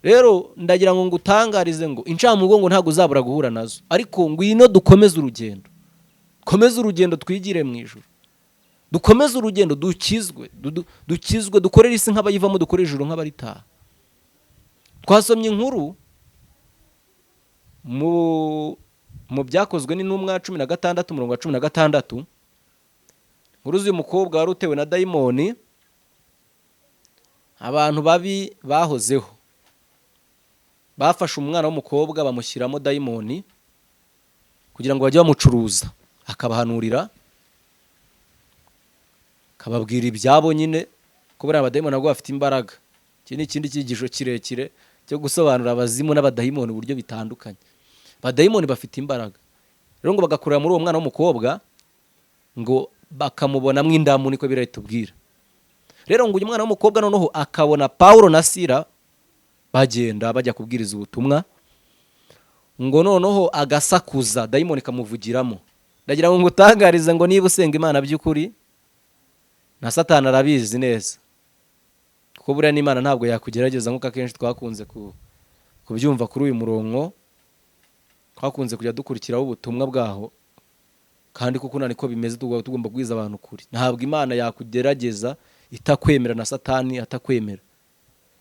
Rero ndagira ngo ngutangarize ngo incamugongo ntabwo uzabura guhura nazo, ariko ngwino dukomeze urugendo, komeze urugendo twigire mu ijuru, dukomeze urugendo dukizwe, dukizwe, dukorere isi nk'abayivamo, dukorere ijuru nk'abaritaha. Twasomye inkuru mu Byakozwe n'Intumwa 16 umurongo wa 16, inkuru z'uyu mukobwa wari utewe na dayimoni. Abantu babi bahozeho bafashe umwana w'umukobwa bamushyiramo dayimoni kugira ngo bajye bamucuruza, akabahanurira, akababwira ibyabo nyine, ko buriya abadayimoni nabwo bafite imbaraga. Iki ni ikindi cyigisho kirekire cyo gusobanura abazimu n'abadayimoni uburyo bitandukanye. Abadayimoni bafite imbaraga rero, ngo bagakurira muri uwo mwana w'umukobwa, ngo bakamubonamo indamu, niko biratubwira. Rero ngo uyu mwana w'umukobwa noneho akabona Pawulo na Sira bagenda bajya kubwiriza ubutumwa, ngo noneho agasakuza, dayimoni ikamuvugiramo. Ndagira ngo ngutangarize ngo niba usenga Imana by'ukuri, na Satani arabizi neza, kuko buriya n'Imana ntabwo yakugerageza, nk'uko akenshi twakunze kubyumva kuri uyu murongo, twakunze kujya dukurikiraho ubutumwa bwaho, kandi kuko niko bimeze, tugomba kubwiza abantu ukuri. Ntabwo Imana yakugerageza itakwemera, na Satani atakwemera.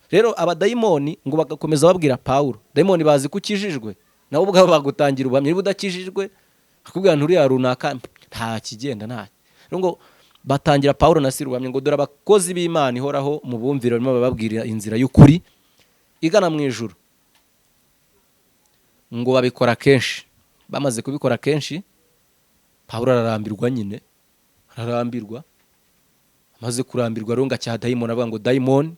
Rero abadayimoni ngo bagakomeza babwira Pawulo, dayimoni bazi ko ukijijwe, nabo ubwabo bagutangira ubuhamya. Niba udakijijwe akubwira nturiya runaka nta kigenda, nta. Rero ngo batangira Pawulo na Sila ubuhamya ngo dore abakozi b'Imana ihoraho, mu bumvire, barimo bababwira inzira y'ukuri igana mu ijuru. Ngo babikora kenshi. Bamaze kubikora kenshi, Pawulo ararambirwa nyine, ararambirwa. Amaze kurambirwa rero, ngo acyaha dayimoni, avuga ngo dayimoni,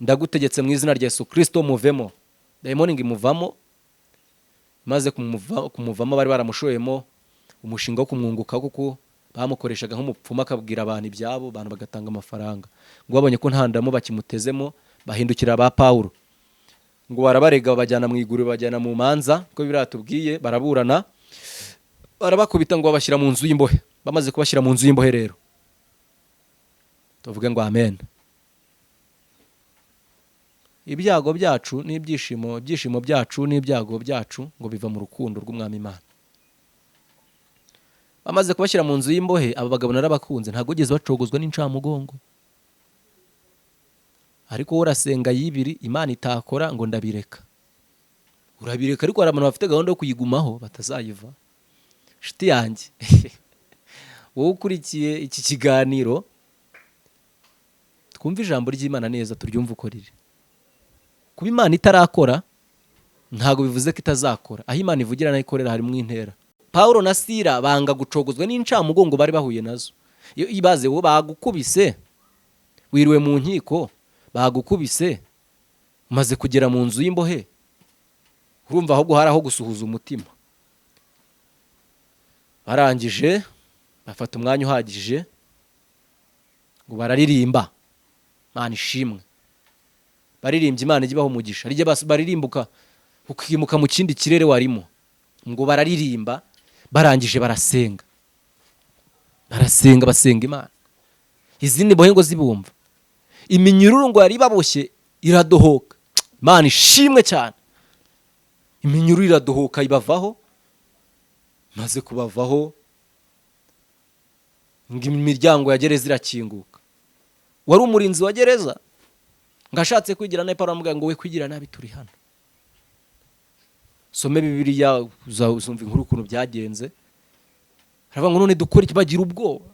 ndagutegetse mu izina rya Yesu Kirisito, muvemo. Dayimoni ngo imuvamo. Maze kumuvamo, bari baramushoyemo umushinga wo kumwunguka, kuko bamukoreshaga nk'umupfumu, akabwira abantu ibyabo, abantu bagatanga amafaranga. Ngo babonye ko nta ndamu bakimutezemo, bahindukira ba Pawulo, ngo barabarega, babajyana mu iguriro, babajyana mu manza, ko biratubwiye, baraburana, barabakubita, ngo babashyira mu nzu y'imbohe. Bamaze kubashyira mu nzu y'imbohe rero, tuvuge ngo amen. Ibyago byacu n'ibyishimo, ibyishimo byacu n'ibyago byacu, ngo biva mu rukundo rw'Umwami Imana. Bamaze kubashyira mu nzu y'imbohe, aba bagabo narabakunze, ntabwo bigeze bacogozwa n'incamugongo. Ariko wowe urasenga yibiri Imana itakora, ngo ndabireka, urabireka, ariko hari abantu bafite gahunda yo kuyigumaho batazayiva. Inshuti yanjye, wowe ukurikiye iki kiganiro, twumve ijambo ry'Imana neza, turyumve uko riri. Kuba Imana itarakora ntabwo bivuze ko itazakora. Aho Imana ivugira nayo ikorera harimo intera. Pawulo na Sila banga gucogozwa n'incamugongo bari bahuye nazo. Iyo ibaze wowe bagukubise, wiriwe mu nkiko, bagukubise, umaze kugera mu nzu y'imbohe, urumva ahubwo hari aho gusuhuza umutima. Barangije bafata umwanya uhagije, ngo bararirimba. Imana ishimwe, baririmbye, Imana ijya ibaha umugisha. Rijya baririmbuka ukimuka mu kindi kirere warimo. Ngo bararirimba, barangije barasenga, barasenga, basenga Imana, izindi mbohe ngo zibumva, iminyururu ngo yari ibaboshye iradohoka. Imana ishimwe cyane. Iminyururu iradohoka, ibavaho. Maze kubavaho, ngo imiryango ya gereza irakinguka. Wari umurinzi wa gereza ngo ashatse kwigira nabi, Pawulo aramubwira ngo we kwigira nabi, turi hano. Some Bibiliya uzumva inkuru ukuntu byagenze. Aravuga ngo none dukore iki? Bagira ubwoba.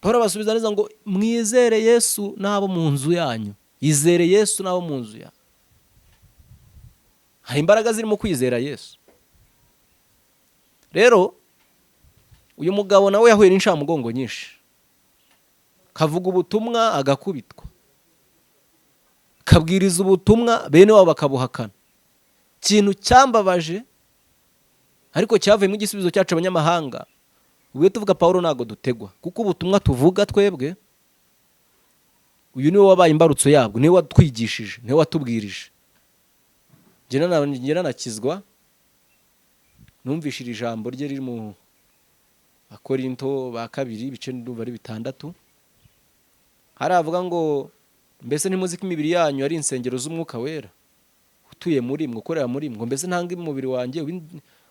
Pawulo abasubiza neza ngo mwizere Yesu n'abo mu nzu yanyu, izere Yesu n'abo mu nzu yawe. Hari imbaraga zirimo kwizera Yesu. Rero uyu mugabo nawe yahuye n'incamugongo nyinshi, kavuga ubutumwa agakubitwa, kabwiriza ubutumwa bene wabo bakabuhakana. Ikintu cyambabaje ariko cyavuyemo igisubizo cyacu abanyamahanga, ubwo iyo tuvuga Pawulo ntabwo dutegwa, kuko ubutumwa tuvuga twebwe, uyu niwe wabaye imbarutso yabwo, niwe watwigishije, niwe watubwirije. Njye nanakizwa numvise iri jambo rye riri mu Bakorinto ba Kabiri, ibice ndumva ari 6. Hari avuga ngo mbese ntimuzi ko imibiri yanyu ari insengero z'Umwuka Wera utuye muri mwe, ukorera muri mwe? Mbese ntanga umubiri wanjye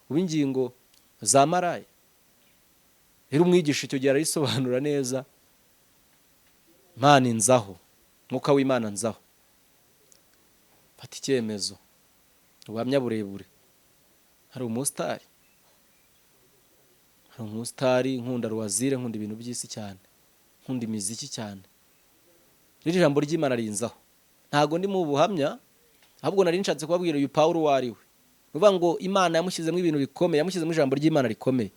w'ingingo za maraya? Rero umwigisha icyo gihe arayisobanura neza. Imana inzaho, Mwuka w'Imana nzaho, fata icyemezo. Ubuhamya burebure. Hari umusitari, nkunda ruwazire, nkunda ibintu by'isi cyane, nkunda imiziki cyane. Rero ijambo ry'Imana rinzaho. Ntabwo ndi mu buhamya, ahubwo nari nshatse kubabwira uyu Pawulo uwo ari we. Ni ukuvuga ngo Imana yamushyizemo ibintu bikomeye, yamushyizemo ijambo ry'Imana rikomeye,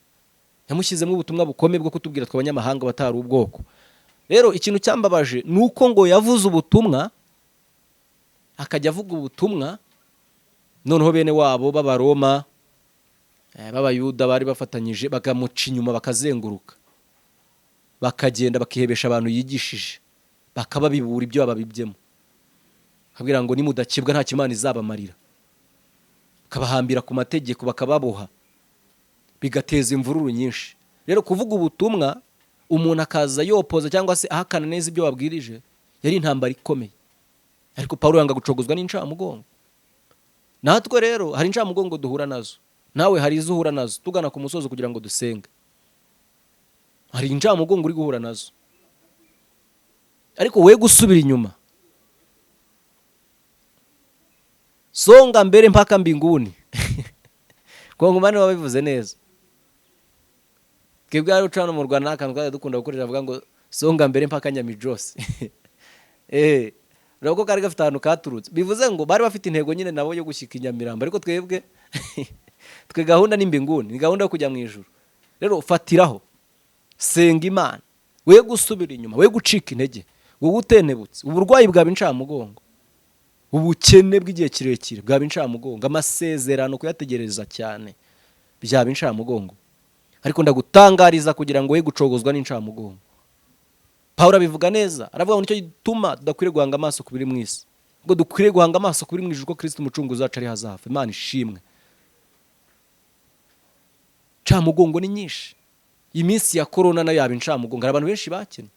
yamushyizemo ubutumwa bukomeye bwo kutubwira twe abanyamahanga batari ubwoko. Rero ikintu cyambabaje ni uko ngo yavuze ubutumwa, akajya avuga ubutumwa, noneho bene wabo b'Abaroma, b'Abayuda bari bafatanyije bakamuca inyuma, bakazenguruka, bakagenda bakihebesha abantu yigishije, bakababibura ibyo bababibyemo, bakabwira ngo nimudakebwa nta Imana izabamarira, bakabahambira ku mategeko, bakababoha, bigateza imvururu nyinshi. Rero kuvuga ubutumwa umuntu akaza yopoza cyangwa se ahakana neza ibyo wabwirije, yari intambara ikomeye. Ariko Pawulo yanga gucogozwa n'incamugongo. Natwe rero hari incamugongo duhura nazo, nawe hari izo uhura nazo. Tugana ku musozo kugira ngo dusenge, hari incamugongo uri guhura nazo, ariko we gusubira inyuma. Songa mbere mpaka mbinguni. Kongomani wabivuze neza. Twebwe hari uca hano mu Rwanda n'akantu twajya dukunda gukoresha, avuga ngo songa mbere mpaka Nyamijose. Urabona ko kari gafite ahantu katurutse, bivuze ngo bari bafite intego nyine nabo yo gushyika i Nyamirambo, ariko twebwe twe gahunda ni mbinguni, ni gahunda yo kujya mu ijuru. Rero fatiraho, senga Imana, we gusubira inyuma, we gucika intege, wowe utenebutse. Uburwayi bwaba incamugongo, ubukene bw'igihe kirekire bwaba incamugongo, amasezerano kuyategereza cyane byaba incamugongo. Ariko ndagutangariza kugira ngo we gucogozwa n'incamugongo. Pawulo abivuga neza, aravuga ngo nicyo gituma tudakwiriye guhanga amaso ku biri mu isi, ngo dukwiriye guhanga amaso ku biri mu ijuru, ko Kristo umucunguzi wacu ari hazafa. Imana ishimwe. Incamugongo ni nyinshi. Iminsi ya korona nayo yaba incamugongo. Hari abantu benshi bakennye,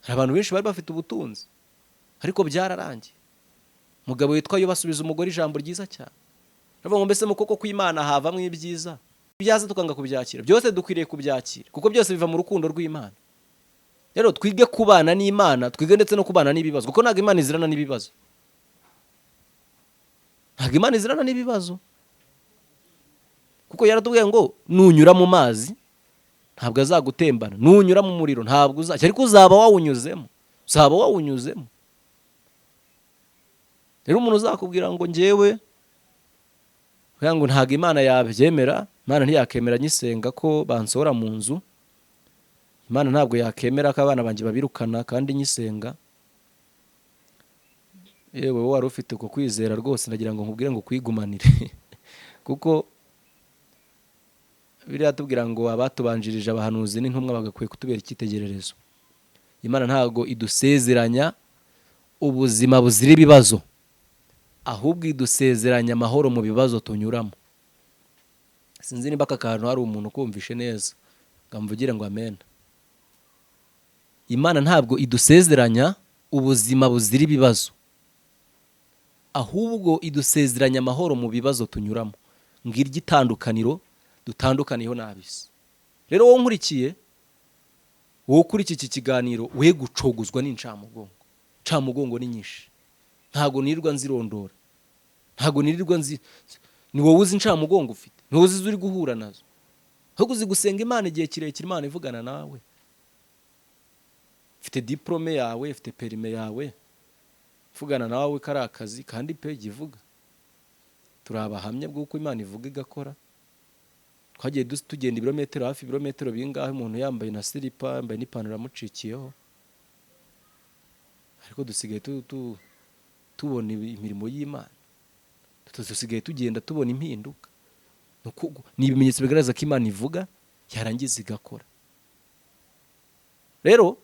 hari abantu benshi bari bafite ubutunzi ariko byararangiye. Umugabo witwa Yobu asubiza umugore ijambo ryiza cyane, aravuga ngo mbese mu kuboko kw'Imana havamo ibyiza? Ibyaza tukanga kubyakira. Byose dukwiriye kubyakira, kuko byose biva mu rukundo rw'Imana. Rero twige kubana n'Imana, twige ndetse no kubana n'ibibazo, kuko ntabwo Imana izirana n'ibibazo. Ntabwo Imana izirana n'ibibazo, kuko yaratubwiye ngo nunyura mu mazi ntabwo azagutembana, nunyura mu muriro ntabwo uzajya, ariko uzaba wawunyuzemo, uzaba wawunyuzemo. Rero umuntu uzakubwira ngo njyewe kugira ngo ntabwo Imana yabyemera, Imana ntiyakemera nyisenga ko bansohora mu nzu, Imana ntabwo yakemera ko abana banjye babirukana kandi nyisenga. Yewe, wowe wari ufite uko kwizera rwose, ndagira ngo nkubwire ngo kwigumanire, kuko biriya tubwira ngo abatubanjirije, abahanuzi n'intumwa, bagakwiye kutubera icyitegererezo. Imana ntabwo idusezeranya ubuzima buzira ibibazo, ahubwo idusezeranya amahoro mu bibazo tunyuramo. Sinzi niba aka kantu hari umuntu ukumvishe neza ngo amvugire ngo amen. Imana ntabwo idusezeranya ubuzima buzira ibibazo, ahubwo idusezeranya amahoro mu bibazo tunyuramo. Ngiryo itandukaniro dutandukaniyeho n'ab'isi. Rero wowe nkurikiye, wowe ukurikiye iki kiganiro, we gucogozwa n'incamugongo. Incamugongo ni nyinshi, ntabwo nirirwa nzirondora, ntabwo nirirwa nzi. Ni wowe uzi incamugongo ufite, ni wowe uzi izo uri guhura nazo. Ahubwo uzi gusenga Imana igihe kirekire, Imana ivugana nawe. Ufite diporome yawe, ufite perime yawe, ivugana nawe ko ari akazi kandi pe jya ivuga. Turi abahamya bw'uko Imana ivuga igakora. Twagiye tugenda ibirometero, hafi ibirometero bingahe, umuntu yambaye na silipa, yambaye n'ipantaro yamucikiyeho, ariko dusigaye tubona imirimo y'Imana. Dusigaye tugenda tubona impinduka. Ni ibimenyetso bigaragaza ko Imana ivuga yarangiza igakora. Rero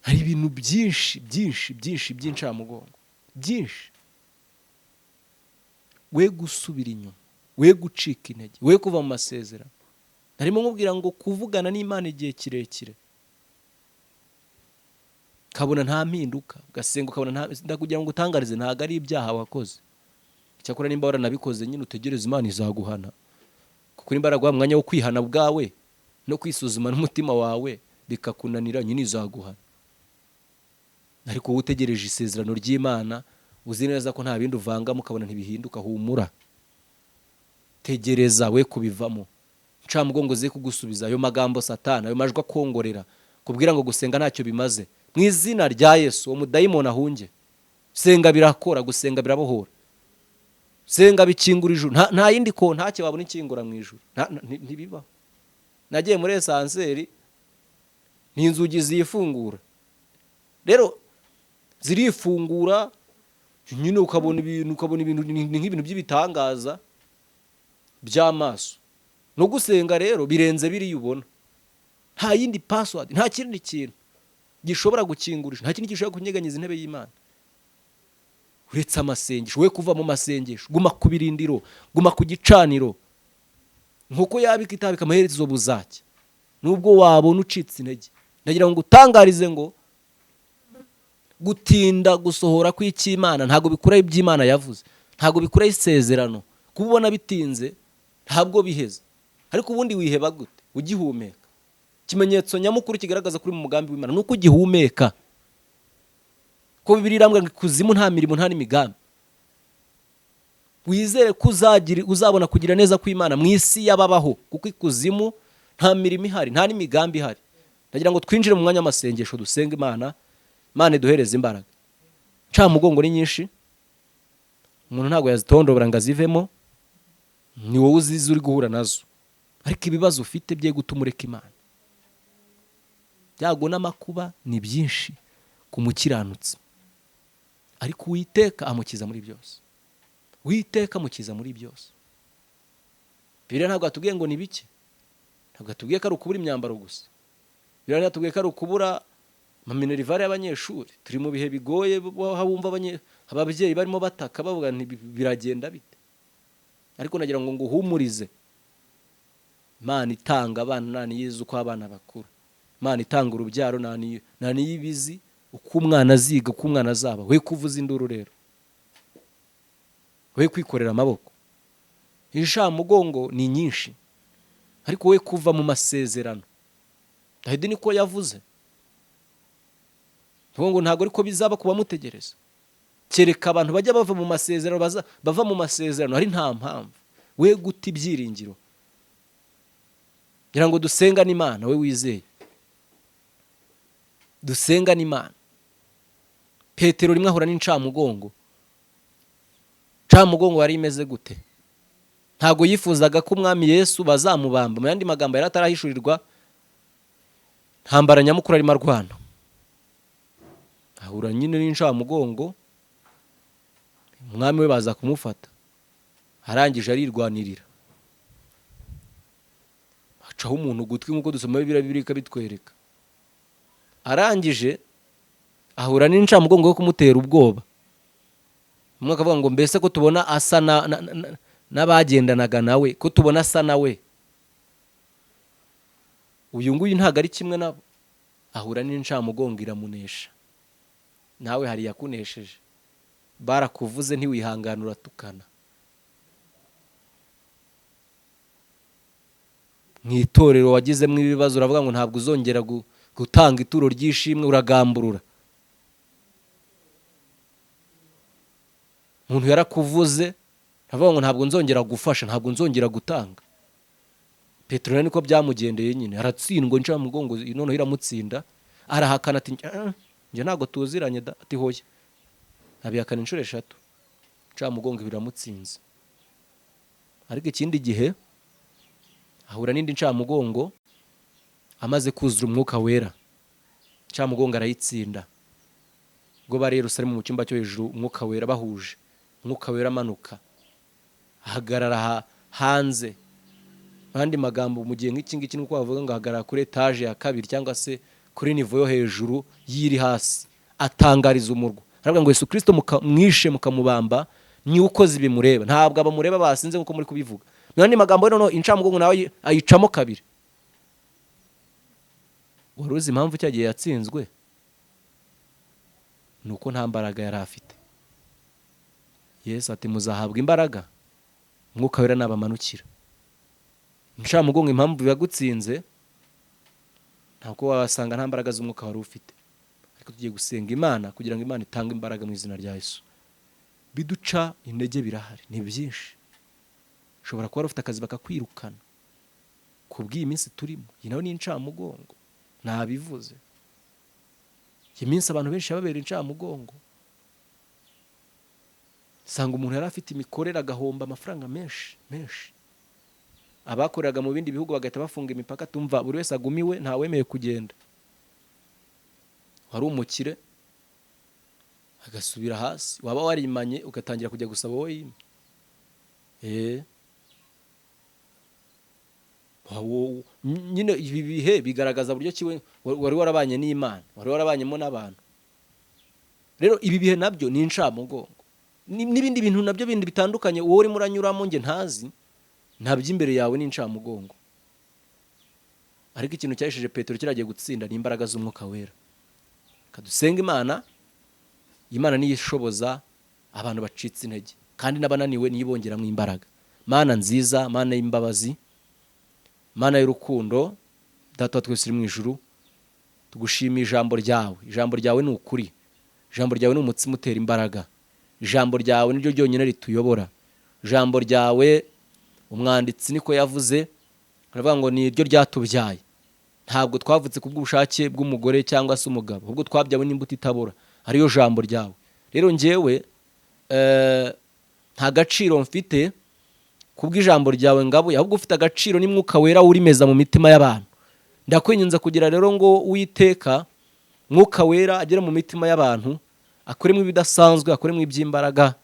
hari ibintu byinshi byinshi byinshi by'incamugongo byinshi. We gusubira inyuma, we gucika intege, we kuva mu masezerano. Narimo nkubwira ngo kuvugana n'Imana igihe kirekire ukabona nta mpinduka, ugasenga ukabona nta, ndakugira ngo utangarize, ntabwo ari ibyaha wakoze. Cyakora nimba waranabikoze nyine utegereze Imana izaguhana, kuko nimba yaraguha umwanya wo kwihana bwawe no kwisuzuma n'umutima wawe bikakunanira, nyine izaguhana. Ariko wowe utegereje isezerano ry'Imana, uzi neza ko nta bindi uvangamo, ukabona ntibihinduka, humura, tegereza we kubivamo. Ncamugongo ze kugusubiza ayo magambo Satani, ayo majwi akongorera kubwira ngo gusenga ntacyo bimaze, mu izina rya Yesu uwo mudayimoni ahunge. Senga birakora, gusenga birabohora, senga bikingura ijuru. Nta yindi kontake wabona ikingura mu ijuru, ntibibaho. Nagiye muri ascenseur, ni inzugi zifungura, rero zirifungura nyine, ukabona ibintu, ukabona ibintu ni nk'ibintu by'ibitangaza by'amaso. No gusenga rero birenze biriya ubona. Nta yindi password, nta kindi kintu gishobora gukingurisha, nta kindi gishobora kunyeganyiza intebe y'Imana uretse amasengesho. We kuva mu masengesho, guma ku birindiro, guma ku gicaniro. Nkuko yabika itabika, amaherezo buzacya, nubwo wabona ucitse intege. Ndagira ngo utangarize ngo gutinda gusohora kw'icy'Imana ntabwo bikuraho iby'Imana yavuze, ntabwo bikuraho isezerano. Kuba ubona bitinze ntabwo biheza. Ariko ubundi wiheba gute ugihumeka? Ikimenyetso nyamukuru kigaragaza kuri mu mugambi w'Imana ni uko ugihumeka. Ko Bibiliya irambwira ngo ikuzimu nta mirimo nta n'imigambi. Wizere ko uzabona kugira neza kw'Imana mu isi y'ababaho, kuko ikuzimu nta mirimo ihari, nta n'imigambi ihari. Ndagira ngo twinjire mu mwanya w'amasengesho, dusenga Imana, Imana iduhereze imbaraga. Ncamugongo ni nyinshi, umuntu ntabwo yazitondobora ngo azivemo, ni wowe uzizi uri guhura nazo. Ariko ibibazo ufite bye gutuma ureka Imana. Byago n'amakuba ni byinshi ku mukiranutsi, ariko Uwiteka amukiza muri byose. Uwiteka amukiza muri byose. Bibiliya ntabwo yatubwiye ngo ni bike, ntabwo yatubwiye ko ari ukubura imyambaro gusa. Bibiliya yatubwiye ko ari ukubura amaminerivare y'abanyeshuri. Turi mu bihe bigoye, aho wumva ababyeyi barimo bataka bavuga nti biragenda bite. Ariko nagira ngo nguhumurize, Imana itanga abana nta niyizi uko abana bakura. Imana itanga urubyaro nta niyibizi uko umwana aziga, uko umwana azaba. We kuvuza induru rero, we kwikorera amaboko. Inshamugongo ni nyinshi, ariko we kuva mu masezerano. Dawidi niko yavuze ngo ntabwo ariko bizaba ku bamutegereza, kereka abantu bajya bava mu masezerano, bava mu masezerano ari nta mpamvu. We guta ibyiringiro. Ngira ngo dusengane Imana, we wizeye dusengane Imana. Petero rimwe ahura n'incamugongo. Ncamugongo yari imeze gute? Ntabwo yifuzaga ko umwami Yesu bazamubamba. Mu yandi magambo, yari atarahishurirwa ntambara nyamukuru arimo arwana. Ahura nyine n'incamugongo, umwami we baza kumufata, arangije arirwanirira, acaho umuntu ugutwi, nk'uko dusoma Bibiliya, Bibiliya ikabitwereka. Arangije ahura n'incamugongo yo kumutera ubwoba. Umwe akavuga ngo mbese ko tubona asa n'abagendanaga nawe, ko tubona asa nawe, uyu nguyu ntabwo ari kimwe nabo? Ahura n'incamugongo iramunesha. Nawe hari yakunesheje, barakuvuze ntiwihangana, uratukana. Mu itorero wagizemo ibibazo, uravuga ngo ntabwo uzongera gutanga ituro ry'ishimwe, uragamburura. Umuntu yarakuvuze, aravuga ngo ntabwo nzongera gufasha, ntabwo nzongera gutanga. Petero nawe niko byamugendeye nyine, aratsindwa incamugongo noneho iramutsinda, arahakana ati njye ntabwo tuziranye da, ati hoya, abihakana inshuro 3, incamugongo biramutsinze. Ariko ikindi gihe ahura n'indi ncamugongo amaze kuzura umwuka wera, incamugongo arayitsinda. Ubwo bari i Yerusalemu mu cyumba cyo hejuru, umwuka wera bahuje, umwuka wera amanuka ahagarara hanze. Mu yandi magambo, mu gihe nk'iki ngiki nuko bavuga ngo ahagarara kuri etaje ya 2 cyangwa se kuri nivo yo hejuru y'iri hasi, atangariza umurwa, aravuga ngo Yesu Kristo mwishe mukamubamba ni ukoze ibi mureba. Ntabwo abamureba basinze nk'uko muri kubivuga. Mu yandi magambo noneho incamugongo nawe ayicamo kabiri. Wari uzi impamvu cya gihe yatsinzwe? Ni uko nta mbaraga yari afite. Yesu ati muzahabwa imbaraga Mwuka Wera nabamanukira. Incamugongo impamvu yagutsinze ntabwo wasanga nta mbaraga z'umwuka wari ufite. Ariko tugiye gusenga Imana kugira ngo Imana itange imbaraga mu izina rya Yesu. Biduca intege birahari, ni byinshi. Ushobora kuba ufite akazi bakakwirukana kubw'iyi minsi turimo, iyi nayo ni incamugongo, nabivuze. Iyi minsi abantu benshi yababera incamugongo. Sanga umuntu yari afite imikorere agahomba amafaranga menshi menshi. Abakoreraga mu bindi bihugu bagahita bafunga imipaka, tumva buri wese agumiwe, ntawemeye kugenda. Wari umukire agasubira hasi, waba warimanye ugatangira kujya gusaba wowe yimye. Nyine ibi bihe bigaragaza buryo ki wari warabanye n'Imana, wari warabanyemo n'abantu. Rero ibi bihe nabyo ni incamugongo. N'ibindi bintu nabyo bindi bitandukanye wowe urimo uranyuramo nge ntazi, ntabyo imbere yawe ni incamugongo. Ariko ikintu cyahesheje Petero kiragiye gutsinda ni imbaraga z'Umwuka Wera. Kadusenga Imana, Imana niyo ishoboza abantu bacitse intege, kandi n'abananiwe niyo ibongeramo imbaraga. Mana nziza, Mana y'imbabazi, Mana y'urukundo, Data wa twese uri mu ijuru, tugushimiye ijambo ryawe. Ijambo ryawe ni ukuri, ijambo ryawe ni umutsima utera imbaraga, ijambo ryawe niryo ryonyine rituyobora. Ijambo ryawe umwanditsi niko yavuze, aravuga ngo ni ryo ryatubyaye. Ntabwo twavutse kubw'ubushake bw'umugore cyangwa se umugabo, ahubwo twabyawe n'imbuto itabora, ariyo jambo ryawe. Rero njyewe nta gaciro mfite kubw'ijambo ryawe ngabuye, ahubwo ufite agaciro ni Mwuka Wera urimeza mu mitima y'abantu. Ndakwinginze kugira rero ngo Uwiteka Mwuka Wera agere mu mitima y'abantu, akoremo ibidasanzwe, akoremo iby'imbaraga,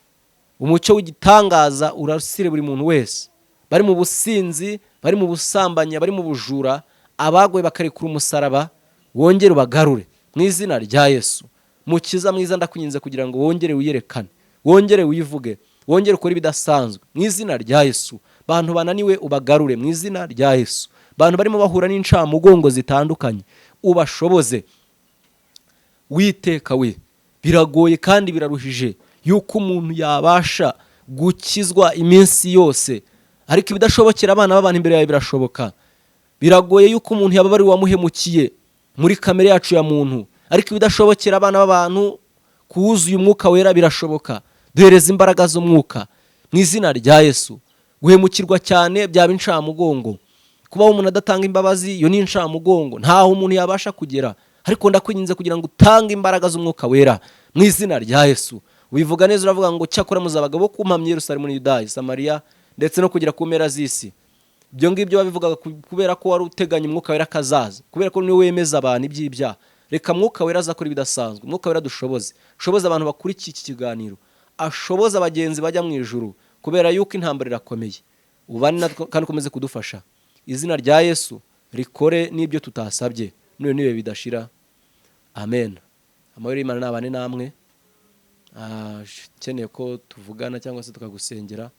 umucyo w'igitangaza urasire buri muntu wese. Bari mu businzi, bari mu busambanyi, bari mu bujura, abagoye bakarekura umusaraba, wongere ubagarure mu izina rya Yesu. Mukiza mwiza, ndakwinginze kugira ngo wongere wiyerekane, wongere wivuge, wongere ukore ibidasanzwe mu izina rya Yesu. Bantu bananiwe ubagarure mu izina rya Yesu. Bantu barimo bahura n'incamugongo zitandukanye ubashoboze. Witeka we, biragoye kandi biraruhije yuko umuntu yabasha gukizwa iminsi yose, ariko ibidashobokera abana b'abantu imbere yawe birashoboka. Biragoye yuko umuntu yaba ari uwamuhemukiye muri kamere yacu ya muntu, ariko ibidashobokera abana b'abantu kuwuzuye Umwuka Wera birashoboka. Duhereza imbaraga z'umwuka mu izina rya Yesu. Guhemukirwa cyane byaba incamugongo, kubaho umuntu adatanga imbabazi iyo ni incamugongo, ntaho umuntu yabasha kugera. Ariko ndakwinginze kugira ngo utange imbaraga z'Umwuka Wera mu izina rya Yesu. Ubivuga neza, uravuga ngo cyakora muzaba bo kumpamya Yerusalemu, Yudaya, Samariya ndetse no kugera ku mpera z'isi. Ibyo ngibyo babivugaga kubera ko wari uteganya Umwuka Wera akazaza, kubera ko niwe wemeza abantu iby'ibyaha. Reka Mwuka Wera azakora ibidasanzwe. Mwuka Wera dushoboze, ashoboze abantu bakurikiye iki kiganiro, ashoboze abagenzi bajya mu ijuru, kubera yuko intambara irakomeye. Ubane natwe kandi ukomeze kudufasha. Izina rya Yesu rikore n'ibyo tutasabye, none nibe bidashira. Amen. Amahoro y'Imana nabane namwe. Ukeneye ko tuvugana cyangwa se tukagusengera,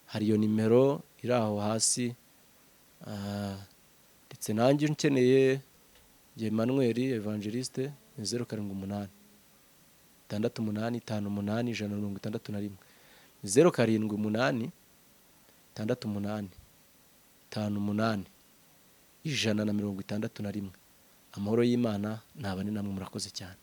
hari iyo nimero iri aho hasi. Ndetse nanjye nkeneye Emmanuel Evangeliste, ni 078 68 58 161, 078 68 58 161. Amahoro y'Imana nabane namwe, murakoze cyane.